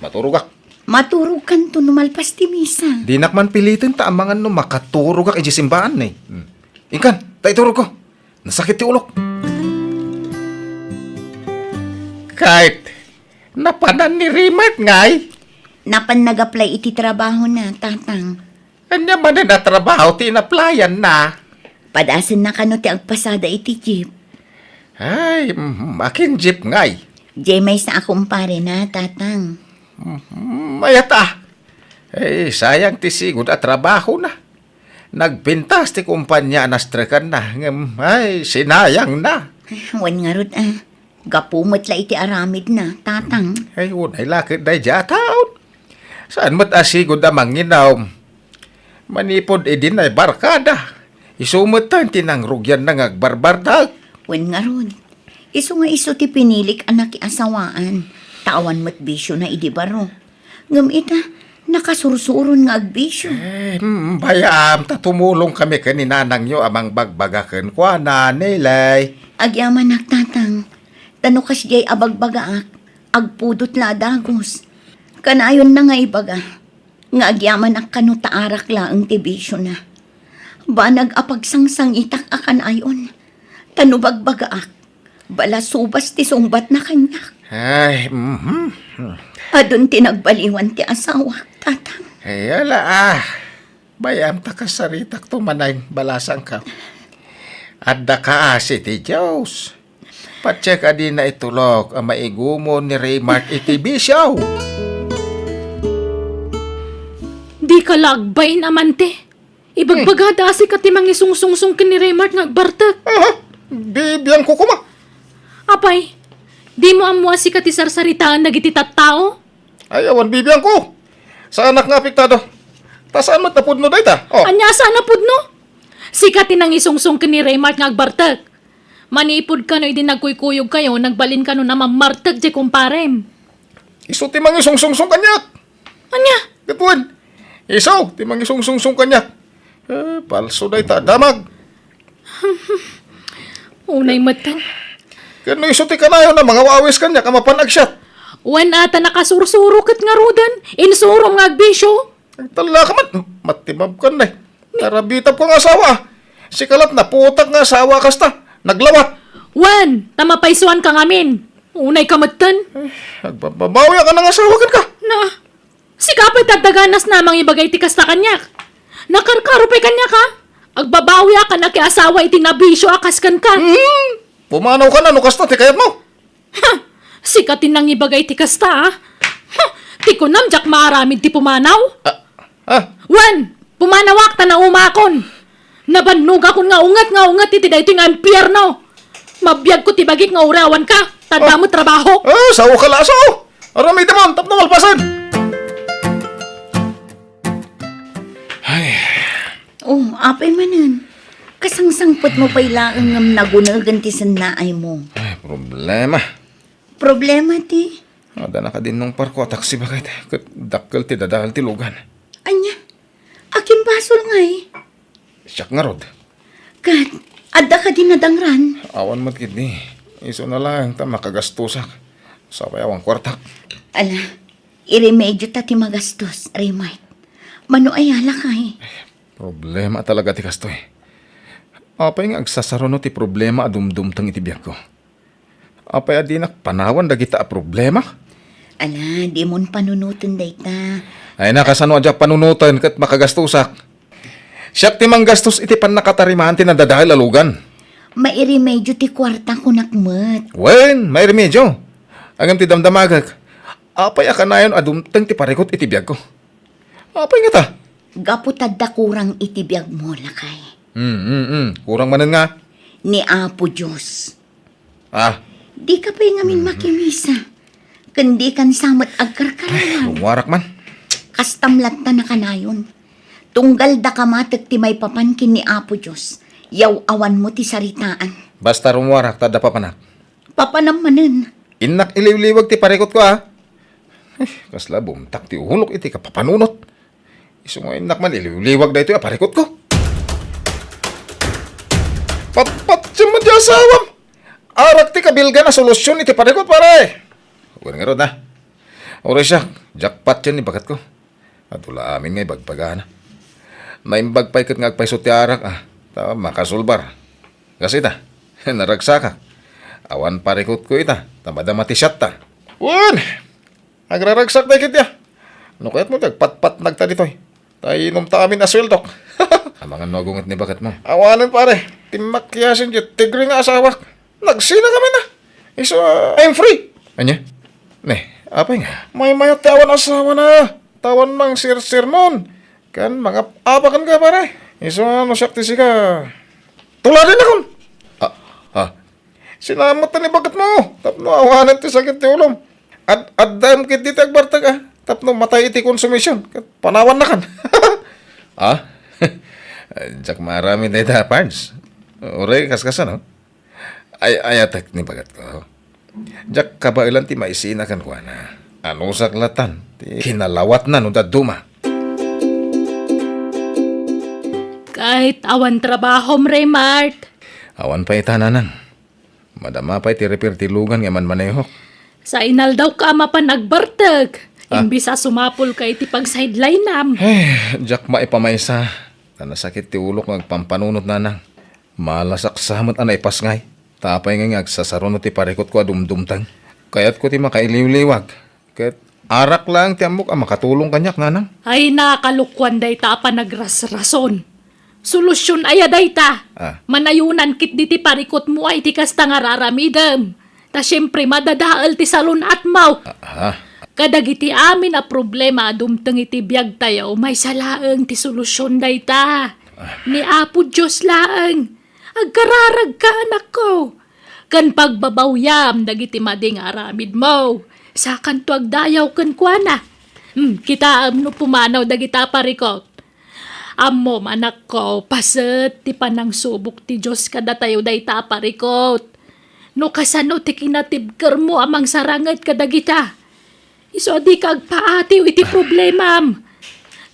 Maturogak. Maturogkanto no malpas ti misa. Dinak man piliten ta amangan no makaturogak iti simbaan, eh. Hmm. Inkan, ta iturogko. Nasakit ti ulok. Kayat, napanan ni Rimart ngay? Napan nag-apply iti trabahona, Tatang. Ania manen a trabaho ti in-applyan-na? Padasenna kano ti agpasada iti jeep. Ay, mhm, akin jeep ngay? Jay maysa a kumparena, Tatang. Mhm, mayat a. Eh, sayang ti sigud a trabahona. Nagpintas ti kumpania a nastrekanna, ngem, ay, sinayangna. Wen ngarud, a. Gapu met la iti aramidna, Tatang. Ay, unay la ket daydiay a taon. Saan met a sigud a manginom? Manipud idi naibarkada, isu metten ti nangrugianna nga agbarbartek. Wen ngarud, isu nga isu ti pinilik a nakiasawaan, ta awan met bisiona idi baro. Ngem ita, nakasursuron nga agbisio. Eh, mm, bayam, ta tumulongkami ken ni nanangyo a mangbagbaga kenkuana, Nelay. Agyamanak, Tatang. Ta no kasdiay a bagbagaak, agpudot la a dagus. Kanayonna nga ibaga, nga agyamanak kano ta arak laeng ti bisiona. Banag a pagsangsangitak a kanayon. Ta no bagbagaak, balasubas ti sungbatna kaniak. Ay, mhm. Adun ti nagbaliwan ti asawak, Tatang. Ay, ala, ah. Bayam ta kasaritakto manen, balasangka. Adda kaasi ti Dios. Patiek a dina itulok a maigumon ni Raymart iti bisio. Dika la agbain, amante. Ibagbagada a sika ti mangisungsungsong ken ni Raymart nga agbartek. Aha, bibiangko koma. Apay, dimo ammo a sika ti sarsaritaan dagiti tattao? Ay, awan bibiangko. Saanak nga apektado. Ta saan met a pudno dayta. Oh. Ania a saan a pudno? Sika ti nangisungsong ken ni Raymart nga agbartek. Manipud kano idi nagkuykuyogkayo, nagbalin kano a mammartek diay kumparem. Isu ti mangisungsungsong kaniak. Ania? Ket wen, isu ti mangisungsungsong kaniak. Eh, palso dayta a damag. Unay metten. Ket no isu ti kanayon a mangawawis kaniak a mapan agsiat. Wen a ta nakasursuro ket ngaruden, insurom nga agbisio. Agtallaka met, matibabkan, eh. Tarabitabko nga asawa. Sika lat naputak nga asawa kasta. Naglawat. Wen, ta mapaysuanka ngamin. Unayka metten. Eh, agbababawiak a nangasawa kenka. Na, sika pay ti adda ganas a mangibaga iti kasta kaniak. Nakarkaro pay kaniak, ha? Agbabawiak a nakiasawa iti nabisio a kas kenka. Hmm, pumanawka no kasta ti kayatmo. Ha! Sika ti nangibaga iti kasta, a? Ha! Ti kunam, diak maaramid ti pumanaw? Ah, ah. Wen, pumanawak ta naumakon. Nabannogakon nga unget nga unget iti daytoy nga impierno. Mabiagko ti bagik nga uray awanka, ta adda met trabahok. Ah, saoka la, sao. Aramidemon tapno malpasen. Ay. Oh, apay manen. Kasangsangpetmo pay laeng ngem nagunegen ti sennaaymo. Ay, problema. Problema ti? Adda nakadinnong parko a taksi baket, ket dakkel ti dadael ti lugan. Ania? Akin basol ngay? Siak ngarud. Ket, adda kadi nadangran? Awan met ketdi. Isuna laeng ta makagastosak. Sapay awan kuartak. Ala, iremedio ta ti magastos, Raymart. Mano aya lakay? Problema talaga ti kastoy. Apay nga agsasaruno ti problema a dumdumteng iti biagko? Apay a dinak panawan dagita a problema? Ala, dimon panunoten dayta. Ay, nakasano a diak panunoten ket makagastosak? Siak ti manggastos iti pannakatarimaan ti nadadael a lugan. Mairemedio ti kuarta, kunak met. Wen, mairemedio. Ngem ti damdamagek, apay a kanayon a dumteng ti parikut iti biagko? Apay ngata? Gapu ta adda kurang iti biagmo, lakay. Hmm, hmm, hmm. Kurang manen nga? Ni Apo Dios. Ah. Dika pay ngamin makimisa. Ken dikan sa met agkarkarawan. Ay, rummuarak man. Kastam latta a kanayon. Tunggal daka matek ti maipapan ken ni Apo Dios, yaw-awanmo ti saritaan. Basta rummuarak ta adda papanak. Papanam manen. Innak iliwliwag ti parikutko, a. Kasla bumtak ti ulok iti kapapanunot. Isu nga innak man iliwliwag daytoy a parikutko. Patpatiem met ti asawam! Arak ti kabilgan a solusion iti parikut, pare! Wen ngarud, a. Uray siak, jackpot yan ni baketko. Adu la amin nga ibagbagana. Naimbag pay ket nga agpayso ti arak, a, ta makasulbar. Kas ita, naragsakak. Awan parikutko ita, ta madama ti siatta. Wen! Agraragsak dagiti a. No kayatmo ti agpatpatnag ta ditoy. Ta inom ta amin a sueldok. Amangan no agunget ni baketmo. Awanen, pare. Ti makiyasen diay tigre nga asawak. Nagsina kami na. Isu, ah, I'm free. Ania? Ne, apay nga? Maymayat ti awan asawana. Tawan mangsersermon. Kan mga apakan ka, pare. Isu nga no siak ti sika. Tuladen akon. Ah, ah. Sinamat ni baketmo. Tapno awanen ti sakit ti ulom. Ad-, addam ketdi ti agbartek, a, tapno matay iti konsumision, ket panawannakan. Ah? Diak maaramid dayta, Pards. Uray, kaskasano? Ay, ayatek ni baketko. Diak kabaelan ti maisina kenkuana. Anusak latan ti kinalawatna no dadduma. Kahit awan trabahom, Remark. Awan pay ita, nanang. Madama pay ti repair ti lugan nga manmanehok. Sa inaldawka a mapan agbartek, ah, imbis a sumapulka iti pagsidelinam. Eh, diak maipamaysa. Ta nasakit ti ulok nga agpampanunot, nanang. Malasak sa met a naipasngay. Ta apay nga agsasaruno ti parikutko a dumdumteng. Kayatko ti makailiwliwag. Ket arak laeng ti ammok a makatulong kaniak, nanang. Ay, nakalokuan dayta a panagrasrason. Solusion aya dayta? Ah. Manayonan ketdi ti parikutmo a iti kasta nga raramidem. Ta siempre, madadael ti salun-atmo. Ah, ah. Kadagiti amin a problema a dumteng iti biagtayo, maysa laeng ti solusion dayta. Ah. Ni Apo Dios laeng. Agkararagka, anakko. Ken pagbabawyam dagiti madi nga aramidmo. Sakanto agdayaw kenkuana. Hmm, kitaem no pumanaw dagita a parikut. Ammom, anakko, paset ti panangsubok ti Dios kadatayo dayta a parikut. No kasano ti kinatibkermo a mangsaranget kadagita, isu a dika agpaatiw iti problemam.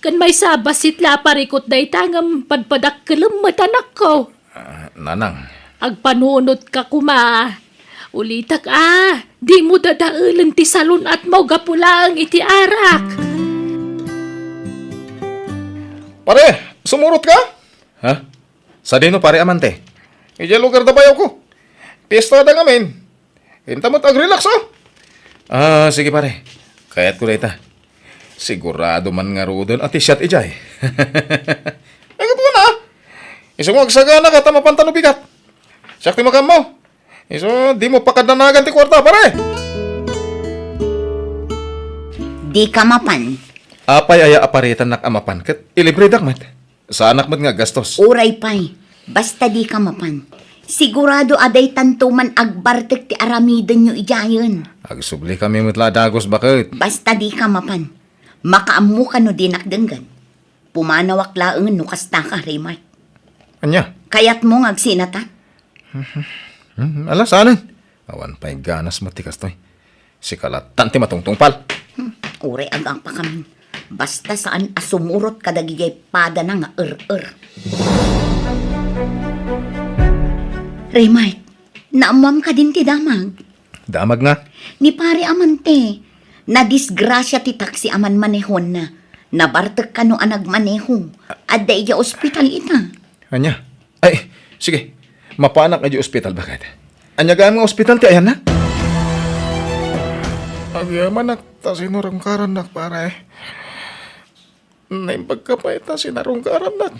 Ken maysa a bassit la a parikut dayta ngem padpadakkelem met, anakko. Ah, nanang. Agpanunotka koma. Ulitek a, dimo dadaelen ti salun-atmo gapu laeng iti arak. Pare, sumurotka? Ha? Sadino, pare, amante? Idiay lugar da bayawko. Piestada ngamin. Inta met agrelax, a. Ah, sige, pare. Kayatko dayta. Sigurado man ngaruden a ti siat idiay. Ay, ket kuna, a. Isu nga agsaganaka ta mapanta no bigat. Siak ti makaammo. Isu, dimo pakadanagan ti kuarta, pare. Dika mapan. Apay aya a paritannak a mapan ket ilibredak met? Saanak met nga aggastos. Uray pay, basta dika mapan. Sigurado a daytanto man agbartek ti aramidenyo idiayen. Agsublikami met la a dagus, baket. Basta dika mapan. Makaammok no dinak denggen. Pumanawak laengen no kastaka, Remark. Ania? Kayatmo nga agsinatan? Hmm, ala, saanen. Awan pay ganas met ti kastoy. Sika lattan ti matungtungpal. Hmm, uray agapakamin. Basta saan a sumurot kadagiti padana nga er-er. Remark, naammoam kadin ti damag? Damag nga? Ni pare amante, nadisgrasia ti taksi a manmanehonna. Nabartek kano a nagmaneho. Adda idiay ospital ita. Ania? Ay, sige. Mapanak idiay ospital, baket. Ania gayam nga ospital ti ayanna? Agyamanak ta sinarungkarannak, pare. Naimbagka pay ta sinarungkarannak.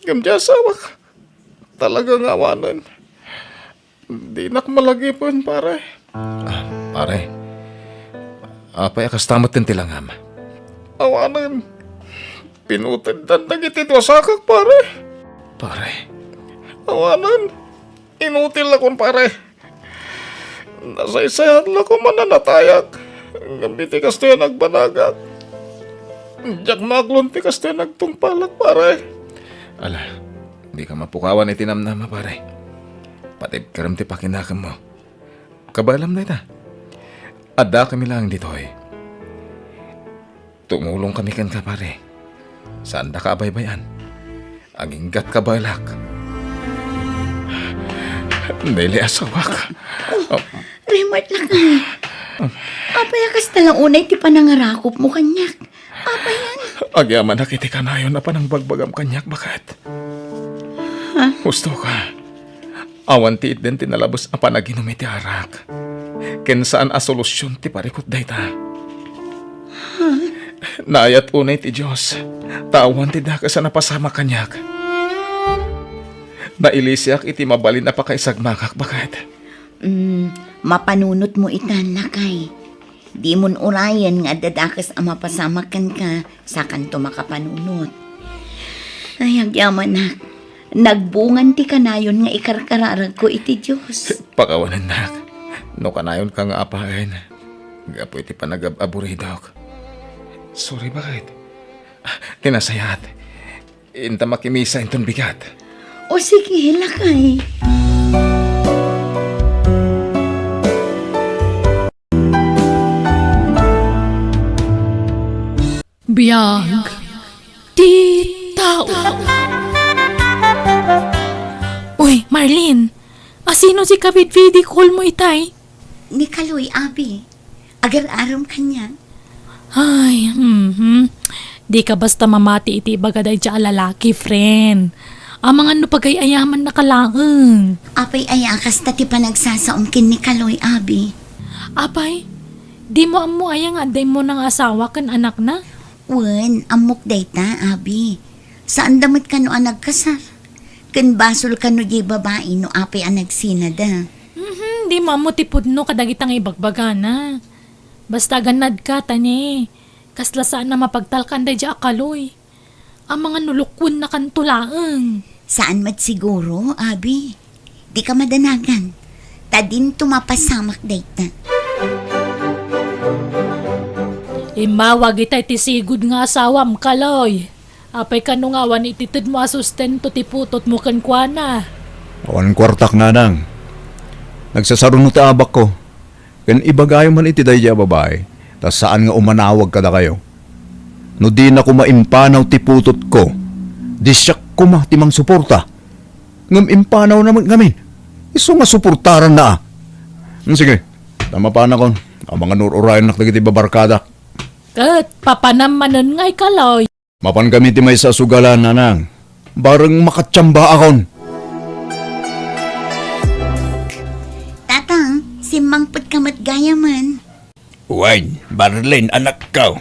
Ngem diay asawak, talaga nga awanen. Dinak malagipen, pare. Ah, pare. Apay a kasta met ti langam? Awanen. Pinuteddan dagiti duasakak, pare. Pare. Awanen. Inutil lakon, pare. Nasaysayat lakon man a natayak. Ngem iti kastoy a nagbanagak, diak maaklon ti kastoy a nagtungpalak, pare. Ala, dika mapukawan iti namnama, pare. Patibkerem ti pakinakemmo. Kabaelam dayta. Addakami laeng ditoy. Tumulong kami kenka, pare. Saandaka a baybay-an. Aginggatka balak. Nelly, asawak. Remart, lakay. Apay a kasta la unay ti panangarakopmo kaniak? Apayen? Agyamanak iti kanayon a panangbagbagam kaniak, baket. Ha? Husto ka. Awan ti itden ti nalabes a panaginum iti arak. Ken saan a solusion ti parikut dayta. Naayat unay ti Dios, ta awan ti dakes a napasamak kaniak. Nailisiak iti mabalin a pakaisagmakak, baket. Mm, mapanunotmo itan, lakay. Dimon urayen nga adda dakes a mapasamak kenka, sakanto makapanunot. Ay, agyamanak. Nagbungan ti kanayon nga ikarkararagko iti Dios. Pakawanennak. No kanayonka nga apaen, gapu iti panagab-aburidok. Sorry, baket. Ah, ti nasayaat. Inta makimisa inton bigat. O sige, lakay. Biag ti tao. Uy, Marlene, asino ti kabidbidi call mo itay? Ni Kaloy, abi. Agar-aram kaniak. Ay, mhm. Dika basta mamati iti ibaga daydiay a lalaki, friend. Amangan no pagay-ayamannaka laeng. Apay aya a kasta ti panagsasaom ken ni Kaloy, abi? Apay, dimo ammo aya nga adda immuna nga asawa ken anakna? Wen, ammok dayta, abi. Saanda met kano a nagkasar. Ken basol kano diay babai no apay a nagsinada. Mhm, dimo ammo ti pudno kadagita nga ibagbagana. Basta agannadka, ta ne, kasla saan a mapagtalkan daydiay a Kaloy. Amangan no lukuennakanto laeng. Saan met siguro, abi. Dika madanagan. Ta dinto mapasamak dayta. Immawag itay ti sigud nga asawam, Kaloy. Apay kano nga awan iti tedmo a sustento ti putotmo kenkuana? Awan kuartak, nanang. Nagsasaruno ti abakko. Ken ibagayo man iti daydiay a babai, ta saan nga umanawag kadakayo. No dina koma impanaw ti putotko, di siak koma ti mangsuporta. Ngem impanawna met ngamin. Isu nga suportaranna a. Hmm, sige, ta mapanakon. Amangan no ur-urayennak dagiti babarkadak. Ket papanam manen ngay, Kaloy. Mapankami ti maysa a sugalan, nanang. Bareng makatiambaakon. Tatang, simmangpetka met gayamen. Wen, Marlene, anakko.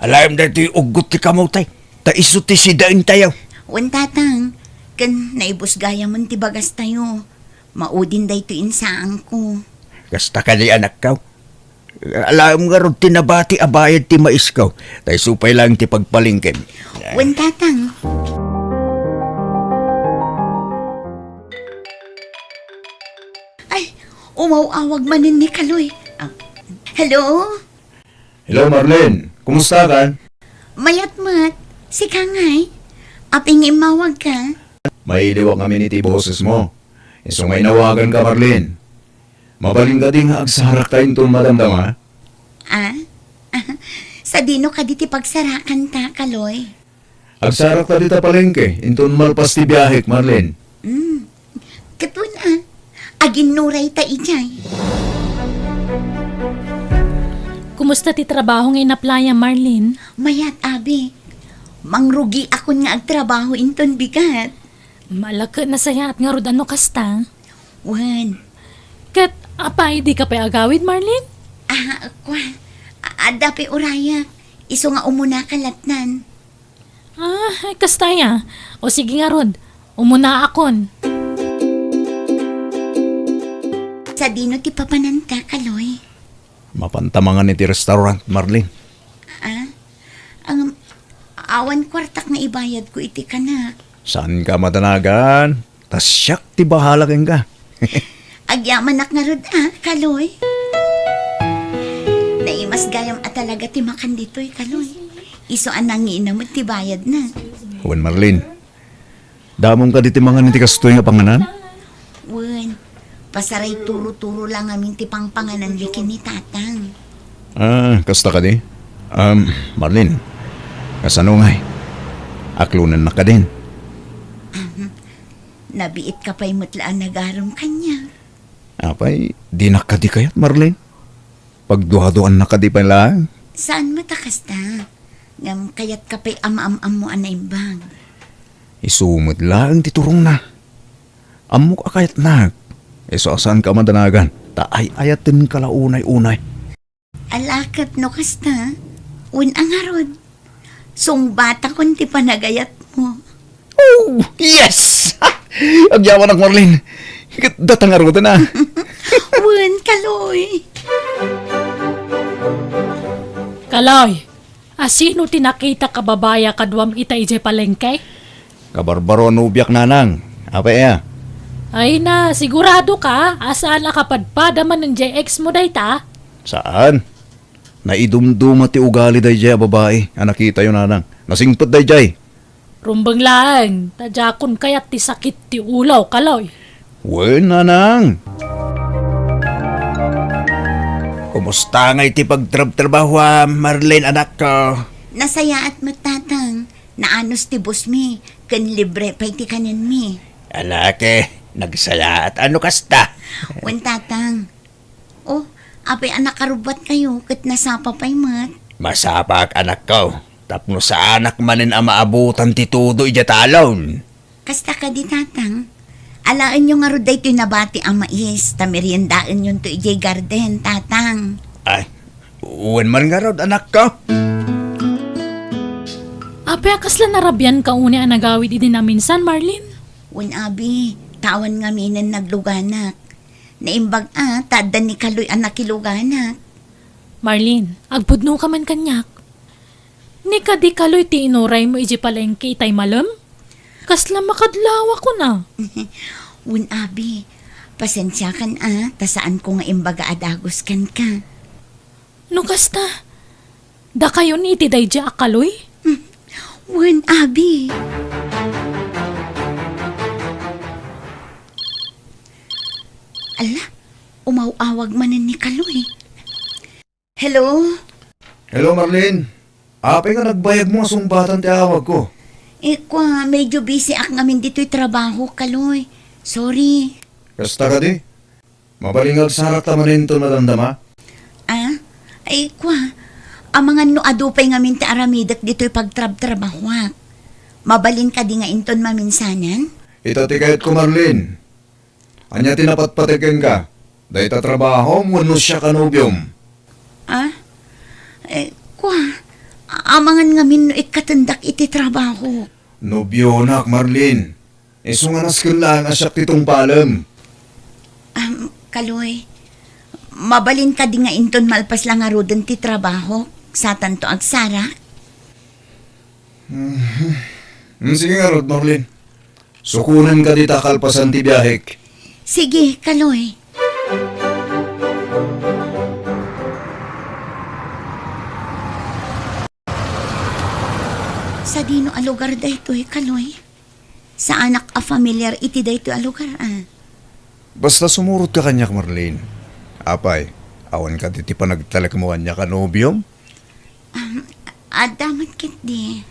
Alaem daytoy uggot ti kamote. Ta isu ti sidaentayo. Wen, Tatang. Ken naibus gayamen ti bagastayo. Maudin daytoy insaanko. Kasta kadi, anakko? Alaem ngarud ti nabati a bayad ti maisko, ta isu pay laeng ti pagpalengkem. Wen, Tatang. Ay, umaw-awag manen ni Kaloy. Ah, hello? Hello, Marlene. Kumusta kan? Mayat met. Sika ngay? Apay nga immawagka? Mailiwak ngamin iti bosesmo. Isu nga inawaganka, Marlene. Mabalin kadi nga agsarakta inton madamdama? Ah? Sadino kadi ti pagsarakanta, Kaloy? Agsarakta dita palengke inton malpas ti biahek, Marlene. Hmm. Ket wen a, aginnurayta idiay. Kumusta ti trabaho nga inaplayam, Marlene? Mayat, abi. Mangrugiakon nga agtrabaho inton bigat. Ala ket nasayaat ngarud a no kasta. Wen. Ket apay, dika pay agawid, Marlene? Ah, kua. A-, adda pay urayak. Isu nga umunaka lattan. Ah, ay, kasta aya. O sige ngarud. Umunaakon. Sadino ti papananta, Kaloy? Mapanta mangan iti restaurant, Marlene. Ah? Ang, awan kuartak nga ibayadko iti kanak. Saanka madanagan? Ta siak ti bahala kenka. Agyamanak ngarud a, Kaloy. Naimas gayam a talaga ti makan ditoy, Kaloy. Isu a nangina met ti bayadna. Wen, Marlene. Damom kadi ti mangan iti kastoy nga panganan? Wen, pasaray turo-turo la ngamin ti pangpanganan ken ni Tatang. Ah, kasta kadi? Um, Marlene, kasano ngay? Aklonennak kadin? Ahem. Nabiit ka pay met la a nagarem kaniak. Apay, dinak kadi kayat, Marlene? Pagduaduannak kadi pay laeng? Saan met a kasta? Ngem kayat ka pay a maam-ammo a naimbag. Isu met laeng ti turongna. Ammok a kayatnak. Isu a saanka a madanagan, ta ay-ayatenka la unay-unay. Ala ket no kasta, wen a ngarud, sungbatakon ti panagayatmo. Oh, yes! Agyamanak, Marlene. Ket data ngaruden, a. Wen, Kaloy. Kaloy, asino ti nakitak a babai a kaduam ita idiay palengke? Kabarbaro a nobiak, nanang. Apay aya? Ay na, sigurado ka a saan a kapadpada manen diay ex mo dayta? Saan. Naidumduma ti ugali daydiay a babai a nakitayo, nanang. Nasingpet daydiay. Rumbeng laeng, ta diakon kayat ti sakit ti ulo, Kaloy. Wen, nanang. Kumusta ngay ti pagtrabtrabahoam, Marlene, anakko? Nasayaat met, tatang. Naanus ti boss mi, ken libre pay ti kanenmi. Ala ket, nagsayaat a no kasta. Wen, tatang. Oh, apay a nakarubbuatkayo ket nasapa pay met? Masapak, anakko, tapno saanak manen a maabutan ti tudo idiay talon. Kasta kadi, tatang? Alaenyo ngarud daytoy nabati a mais, ta meriendaenyonto idiay garden, tatang. Ay, wen man ngarud, anakko. Apay a kasla narabianka unay a nagawid idi naminsan, Marlene? Wen abi, ta awan ngaminen nagluganak. Naimbag a, ta adda ni Kaloy a nakiluganak. Marlene, agpudno ka man kaniak. Ni kadi Kaloy ti inuraymo idiay palengke itay malem? Kasla makadlawakon a. Wen abi, pasensiakan a, ta saanko nga imbaga a dagus kenka. No kasta, dakayon iti daydiay a Kaloy? Wen abi. Ala, umaw-awag manen ni Kaloy. Hello? Hello, Marlene. Apay nga nagbayagmo nga sungbatan ti awagko? Eh, kua, medyo busy ak ngamin ditoy trabaho, Kaloy. Sorry. Kasta kadi? Mabalin nga agsarakta manen inton madamdama? Ah? Ay, kua, amangan no adu pay ngamin ti aramidek ditoy pagtrabtrabahoak. Mabalin kadi nga inton maminsanan? Ita ti kayatko, Marlene. Ania ti napatpateg kenka? Dayta trabahom wenno siak a nobiom? Ah? Eh, kua, amangan ngamin no ikkatendak iti trabaho. Nobionak, Marlene. Isu nga nasken laeng a siak ti tungpalem. Am, Kaloy, mabalin kadi nga inton malpas la ngaruden ti trabaho, satanto agsara? Mhm. Mm, sige ngarud, Marlene. Sukonen kadi ta kalpasan ti biahek. Sige, Kaloy. Sadino a lugar daytoy, Kaloy? Saanak a familiar iti daytoy a lugar, a. Basta sumurotka kaniak, Marlene. Apay, awan kadi ti panagtalekmo kaniak a nobiom? Um, adda met ketdi.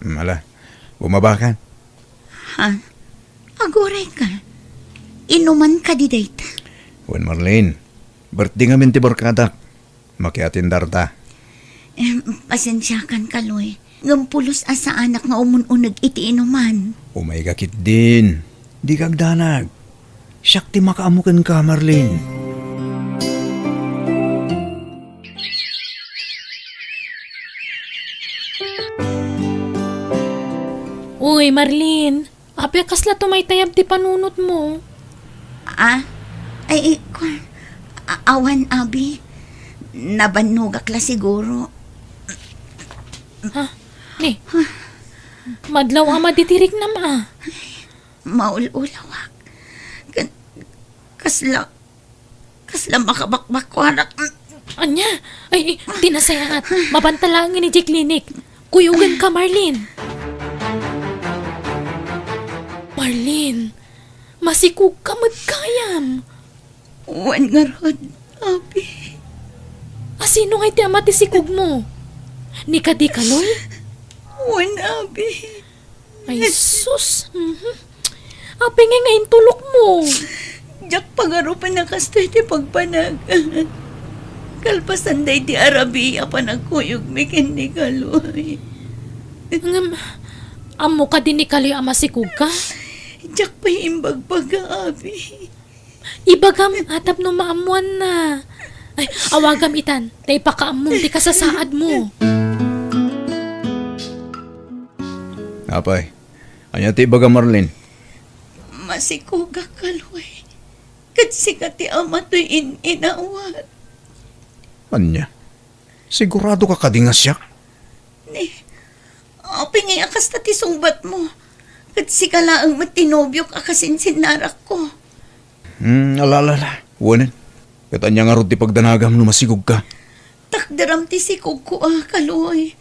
Hmm, ala, bumabakan. Ha? Aguray ka? Inuman kadi dayta? Wen, Marlene, birthday ngamin ti barkadak. Makiatendarta. Em, pasensiakan, Kaloy. Ngem pulos a saanak nga umun-uneg iti inuman. Umayka ketdin. Dika agdanag. Siak ti makaammo kenka, Marlene. Uy, Marlene. Apay a kasla tumaytayab ti panunotmo? Ah? Ay, ay, kua-, a-, awan, abi. Nabannogak la siguro. Ha? Ni? Madlaw a madi ti riknam, a. Maul-ulawak. Kan-, kasla Kasla makabakbakkuanak. Ania? Ay, ay, ti nasayaat. Mabanta laeng idiay klinik. Kuyogenka, Marlene. Marlene, masikogka met gayam. Wen ngarud, abi. A, sino ngay ti ama ti sikogmo? Ni kadi, Kaloy? Wen, abi. Ay, sus. Mhm. Apay ngay nga intulokmo? Diak pagarupen a kastoy ti pagpanag. Kalpasan daydi a rabii a panagkuyogmi ken ni Kaloy. Ngem, ammo kadi ni Kaloy a masikogka? Diak pay imbagbaga, abi. Ibagam a tapno maammoanna. Ay, awagam itan, ta ipakaammom ti kasasaadmo. Apay, ania ti ibagam, Marlene? Masikogak, Kaloy. Ket sika ti ama toy in-inawat. Ania? Siguradoka kadi nga siak? Ni, apay ngay a kasta ti sungbatmo? Ket sika laeng met ti nobiok a kasinsinnarakko. Hmm, ala, ala, ala. Wen. Ket ania ngarud ti pagdanagam no masikogka? Takderam ti sikogko a, Kaloy.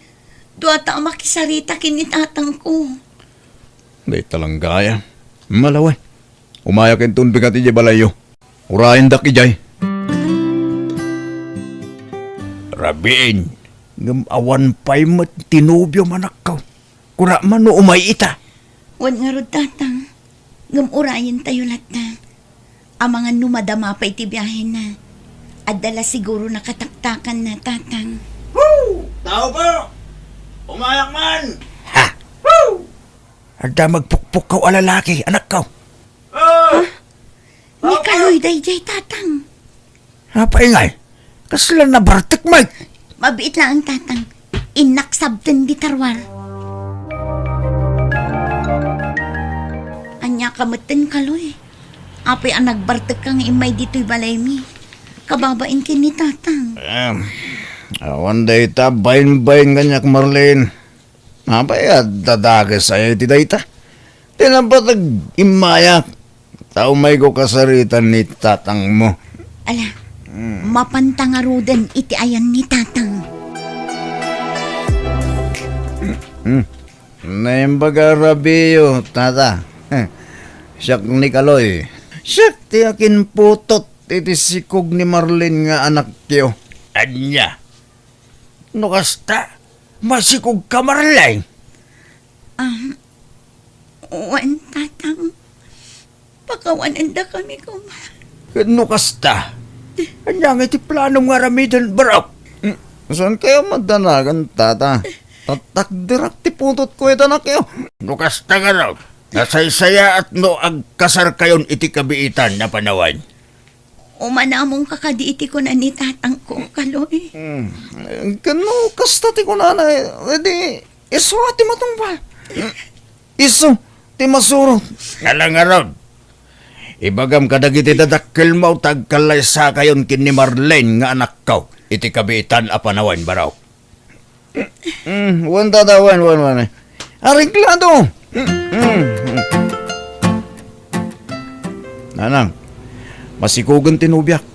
Duata a makisarita ken ni tatangko. Dayta lang gayam. Malawen. Umayak inton bigat idiay balayyo. Urayendak idiay. Rabiin, ngem awan pay met ti nobiom, anakko. Kuna man no umay ita. Wen ngarud, Tatang. Ngem urayentayo latta. Amangan no madama pay ti biahena. Adda la siguro nakataktakanna, Tatang. Woo! Tao po! Umayak man! Ha! Woo! Adda magpukpukkaw a lalaki, anakko. Ah! Ni Kaloy daydiay, Tatang. Apay ngay? Kasla nabartek met? Mabiit laeng, Tatang. Innak sabten di tarwar. Ania ka metten, Kaloy? Apay a nagbartekka nga immay ditoy balaymi? Kababain ken ni Tatang. Em, awan dayta bainbain kaniak, Marlene. Apay a dadakes aya iti dayta? Ti napateg immayak, ta umayko kasaritan ni tatangmo. Ala, hmm, mapanta ngaruden iti ayan ni Tatang. Hmm. Naimbag a rabiyo, Tata. Siak ni Kaloy. Siak ti akinputot iti sikog ni Marlene nga anakyo. Ania? No kasta, masikogka, Marlene? Ah, wen, Tatang. Pakawanendakami koma. Ket no kasta, ania ngay ti planom nga aramiden, barok? Hmm, saan kayo madanagan, Tata? Tatakderak ti putotko iti anakyo. No kasta ngarud, nasaysayaat no agkasarkayon iti kabiitan a panawen. Umanamongka kadi iti kuna ni tatangko, Kaloy? Hmm. Ken no kasta ti kunana, edi isu a ti matungpal. Isu ti masurot. Ala ngarud, ibagam kadagiti dadakkelmo ta agkallaysakayon ken ni Marlene nga anakko iti kabiitan a panawen, barok. Mm, wen, Tata, wen, wen, wen. Areglado. Mm, mm, mm. Nanang, masikogen ti nobiak.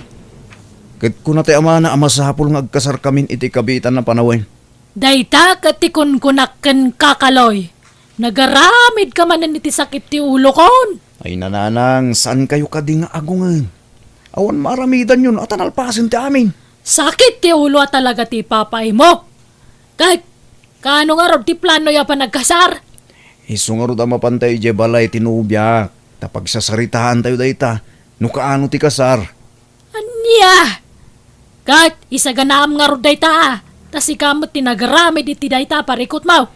Ket kuna ti amana a masapul nga agkasarkamin iti kabiitan a panawen. Dayta ket ti kunkunak kenka, Kaloy. Nagaramidka manen iti sakit ti ulokon. Ay, nanang, saan kayo kadi nga agungen? Awan maaramidanyon a ta nalpasen ti amin. Sakit ti ulo a talaga ti ipapaaymo. Ket, kaano ngarud ti plano a panagkasar? Isu ngarud a mapanta idiay balay ti nobiak, ta pagsasaritaantayo dayta, no kaano ti kasar. Ania? Ket isaganaam ngarud dayta, ta sika met ti nagaramid iti dayta a parikutmo.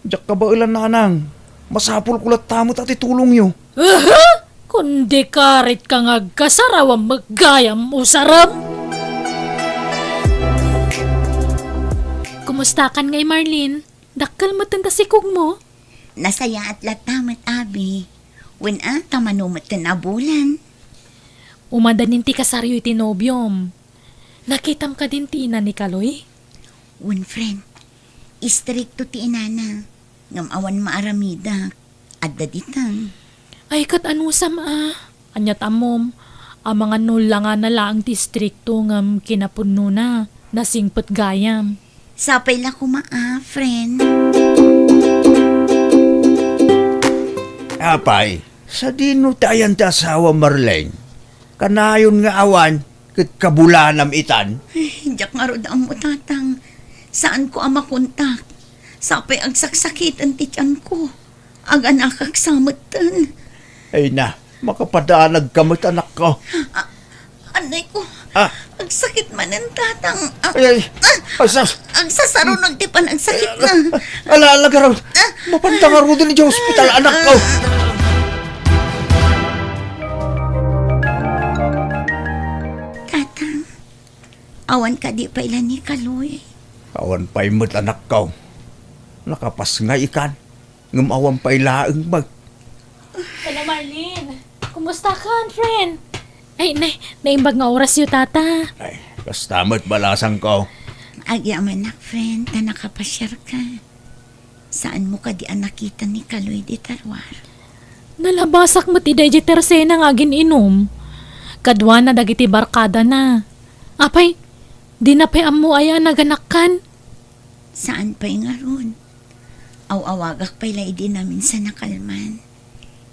Diak kabaelan, nanang. Masapulko latta met a ti tulongyo. Aha! Kundi karit ka nga agkasar awan met gayam usarem. Kumustakan ngay, Marlene? Dakkel met ti sikogmo? Nasayaat latta met, abi. Wen a, ta mano met ti nabulan. Umadanin ti kasaryo iti nobiom. Nakitam kadin ti ina ni Kaloy? Wen, friend. Istrikto ti inana. Ngem awan maaramidak. Adda ditan. Ay, ket anusam a? Aniat ammom, amangan no langana laeng ti istrikto ngem kinapudnona, nasingpet gayam. Sapay la koma a, friend. Apay, sadino ti ayan ti asawa, Marlene? Kanayon nga awan, ket kabulanam itan? Ay, diak ngarud ammo, Tatang. Saanko a makontak. Sapay agsaksakiten ti tianko. Aganakak sa metten. Ay na, makapadaanagka met, anakko. A-, anay ko. Ah. Agsakit manen, tatang. Ah, Ay, ay. Ah. Ay, sus. Agsasarunag ti panagsakit na. Ala, ala, garud. Ah. Mapanta ngaruden idiay ospital, anakko. Tatang, awan kadi pay la ni Kaloy? Awan pay met, anakko. Nakapas nga ikan. Ngem awan pay laeng met. Hello, Marlene. Kumusta ka, friend? Ay, nay, naimbag nga orasyo, tata. Ay, kasta met balasangko. Agyamanak, friend, ta nakapasiarka. Saanmo kadi a nakita ni Kaloy dita ruar? Nalabasak met idiay tersena nga agin-inum. Kaduana dagiti barkadana. Apay, dina pay ammo aya a naganakkan? Saan pay ngarud. Aw-awagak pay la idi naminsan a kalman.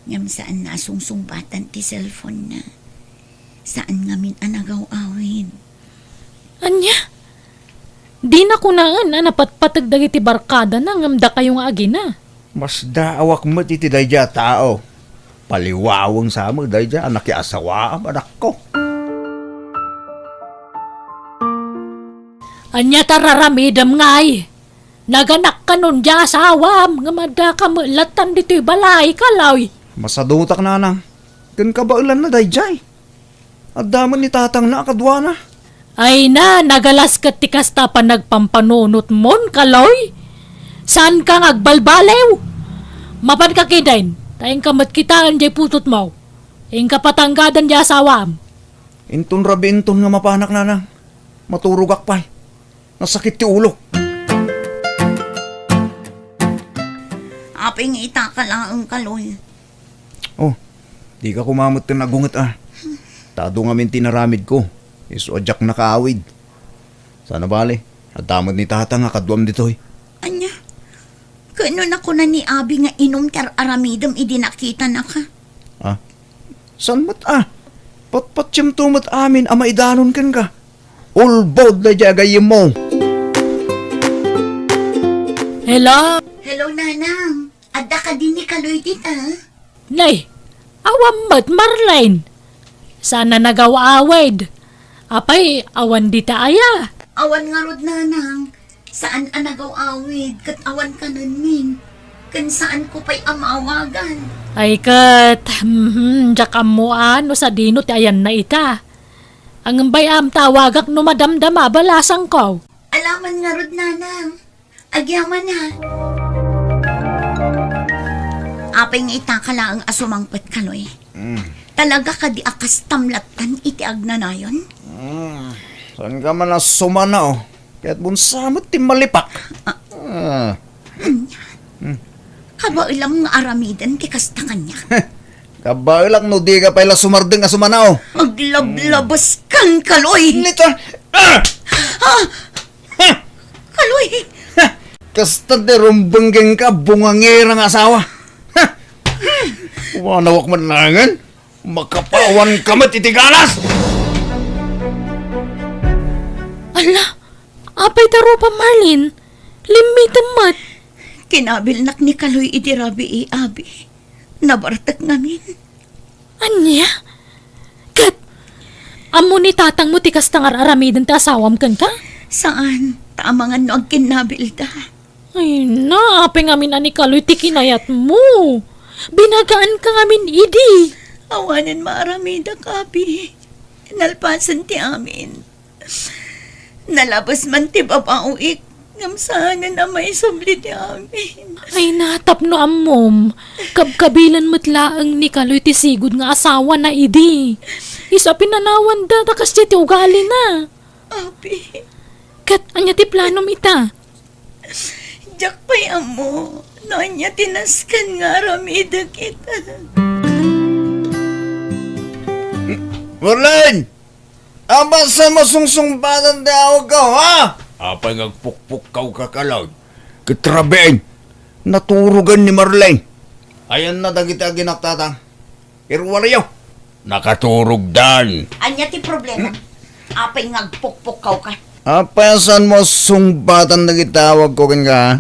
Ngem saanna a sungsungbatan ti cellphone-na. Saan ngamin a nagaw-awid. Ania? Dina kunaen a napatpateg dagiti barkadana ngem dakayo nga agina. Masdaawak met iti daydiay a tao. Paliwaweng sa met daydiay a nakiasawaam, anakko. Ania ta raramidem ngay? Naganakkanon diay asawam, ngem addaka met lattan ditoy balay, Kaloy. Masadutak, nanang. Ken kabaelanna daydiay. Adda met ni tatangna a kaduana. Ay na, nagalas ket ti kasta a panagpampanunotmon, Kaloy. Saanka nga agbalbaliw. Mapanka ketdin, ta inka met kitaen diay putotmo. Inka patanggadan diay asawam. Inton rabii inton nga mapanak, nanang. Maturogak pay. Nasakit ti ulok. Apay nga itaka laeng, Kaloy? Oh, dika koma metten agunget a. Ta adu ngamin ti inaramidko. Isu a diak nakaawid. Sana bale, adda met ni tatang a kaduam ditoy. Ania? Ket no nakuna ni Abi nga inum ti ar-aramidem idi nakitanaka? Ah? Saan met a? Patpatiemto met amin a maidanon kenka. Ulbod daydiay a gayyemmo. Hello? Hello, Nanang. Adda kadi ni Kaloy dita? Nay, awan met, Marlene. Saan a nagaw-awid. Apay, awan dita aya? Awan ngarud, Nanang. Saan a nagaw-awid ket awan kanenmin. Ken saanko pay a maawagan. Ay ket, mhm, diak ammo a no sadino ti ayanna ita. Ngem bay-am ta awagak no madamdama a balasangko. Alaman ngarud, Nanang. Agyaman, ha? Apay nga itaka laeng a sumangpet, Kaloy? Mm. Talaga kadi a kastam lattan iti agnanayon? Mm. Saanka man a sumana, oh. Ket bunsa met ti malipak. Ah. Ah. Ania? Hmm. Kabaelam nga aramiden ti kasta kaniak. Kabaelak no dika pay la sumardeng a sumana, oh. Aglablabas kan, Kaloy! Nita! Ah! Ah! Ha! Kaloy! Ha! Kasta ti rumbeng kenka, bungangera nga asawa. Ha! Umanawak man nangan. Makapawan ka met iti ganas! Ala, apay ta rupa, Marlene? Limmitem met. Kinabilnak ni Kaloy idi rabii, Abi. Nabartek ngamin. Ania? Ket, ammo ni tatangmo ti kasta nga ar-aramiden ti asawam kenka? Saan, ta amangan no agkinnabilda. Ay na, apay ngamin a ni Kaloy ti kinayatmo. Binagaanka ngamin idi. Awanen maaramidak, Abi. Nalpasen ti amin. Nalabes man ti babaoik, ngem saanen a maisubli ti amin. Ay na, tapno ammom, kabkabilan met laeng ni Kaloy ti sigud nga asawana idi. Isu a pinanawanda ta kasdiay ti ugalina. Abi. Ket ania ti planom ita? Diak pay ammo no ania ti nasken nga aramidek ita. Marlene! Apay sa masungsungbatan ti awagko, ha? Apay nga agpukpukkaw ka, Kaloy? Ket rabiin, naturogan ni Marlene. Ayanna dagiti aginak, tatang. Iruwariyo. Nakaturogdan. Ania ti problema? Apay nga agpukpukkaw ka? Apay a saanmo sungbatan dagiti awagko kenka?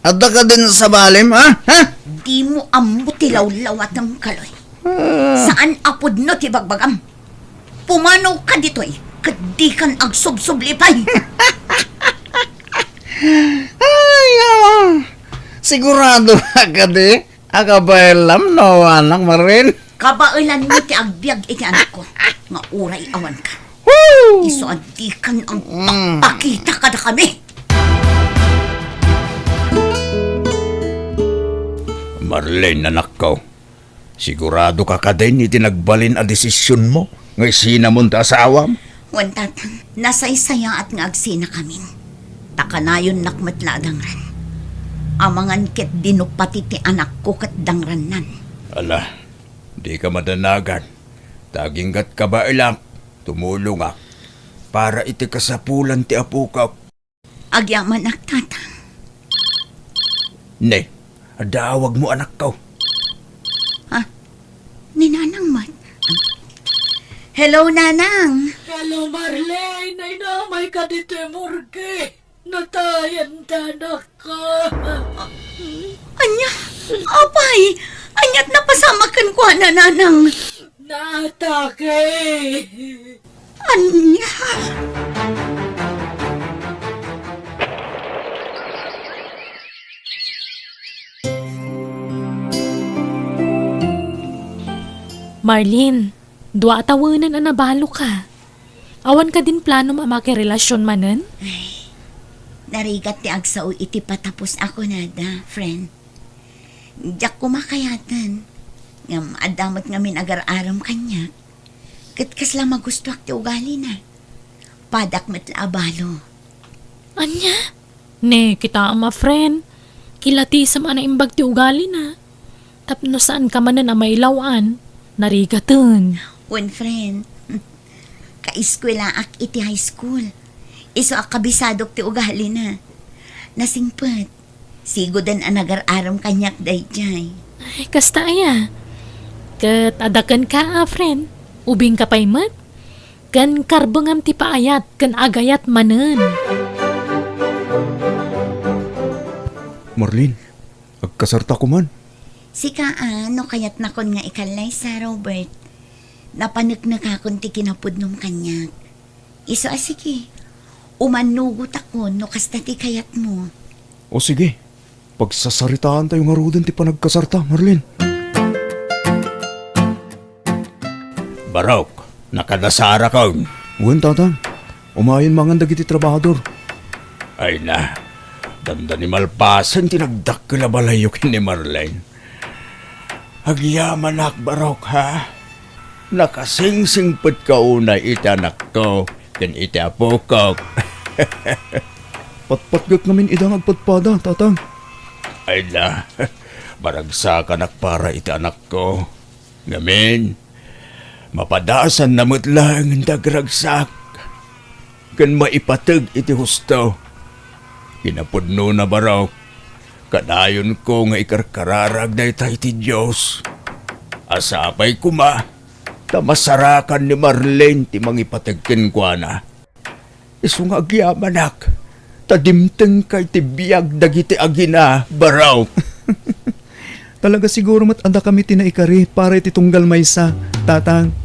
Adda kadin sabalim, ha? Ha? Dimo ammo ti lawlawatem, Kaloy. Ah. Saan a pudno ti bagbagam. Pumanaw ka ditoy, ket dikan agsubsublipay. Ay, awa. Sigurado ka kadi? Akabaelam no awanak, Marlene? Kabaelanmi ti agbiag iti anakko, nga uray awanka. Woo! Isu a dikan agpakpakita kadakami. Marlene, anakko, sigurado ka kadin iti nagbalin a desisionmo nga isinamon ti asawam? Wen, Tatang, nasaysayaat nga agsinakamin. Ta kanayonnak met la a dangran. Amangan ketdi no pati ti anakko ket dangrannan. Ala, dika madanagan. Ta aginggat kabaelak, tumulongak para iti kasapulan ti apokak. Agyamanak, Tatang. Ne, adda awagmo, anakko. Ha? Ni Nanang met. Hello, Nanang. Hello, Marlene. Nainamay ka ditoy morgue. Natayan ti anakko. Ania? Apay? Ania't napasamak kenkuana, Nanang? Naatake. Ania? Marlene, dua a tawenen a nabaloka. Awan kadin planom a makirelasion manen? Ay, narigat ti agsao iti patapos a kunada, friend. Diak koma kayaten. Ngem adda met ngamin agar-arem kaniak. Ket kasla magustoak ti ugalina. Padak met la a balo. Ania? Ne, kitaem a friend. Kilatisem a naimbag ti ugalina. Tapno saanka manen a mailaw-an, narigaten. Wen, friend. Kaeskuelaak iti high school. Isu a kabisadok ti ugalina. Nasingpet. Sigoden a nagar-arem kaniak daydiay. Ay, kasta aya. Ket adda kenka a friend. Ubingka pay met. Ken karbengam ti paayat ken agayat manen. Marlene, agkasarta koman. Sika a, no kayatnakon nga ikallaysa, Robert, napaneknekakon ti kinapudnom kaniak. Isu a sige, umannugotakon no kasta ti kayatmo. O sige, pagsasaritaantayo ngaruden ti panagkasarta, Marlene. Barok, nakadasarakon. Wen, Tatang. Umayen mangan dagiti trabahador. Ay na, dandani malpasen ti nagdakkel a balayyo ken ni Marlene. Agyamanak, Barok, ha? Nakasingsingpetka unay iti anakko ken iti apokok. Patpatgek ngamin ida nga agpadpada, Tatang. Ay na, maragsakanak para iti anakko. Ngamin, mapadasanna met laeng ti agragsak ken maipateg iti husto. Kinapudnona, Barok, kadayonko nga ikarkararag dayta iti Dios. A sapay koma ta masarakan ni Marlene ti mangipateg kenkuana. Isu nga agyamanak, ta dimtengka iti biag dagiti agina, Barok. Talaga siguro met a dakami ti naikari para iti tunggal maysa, Tatang.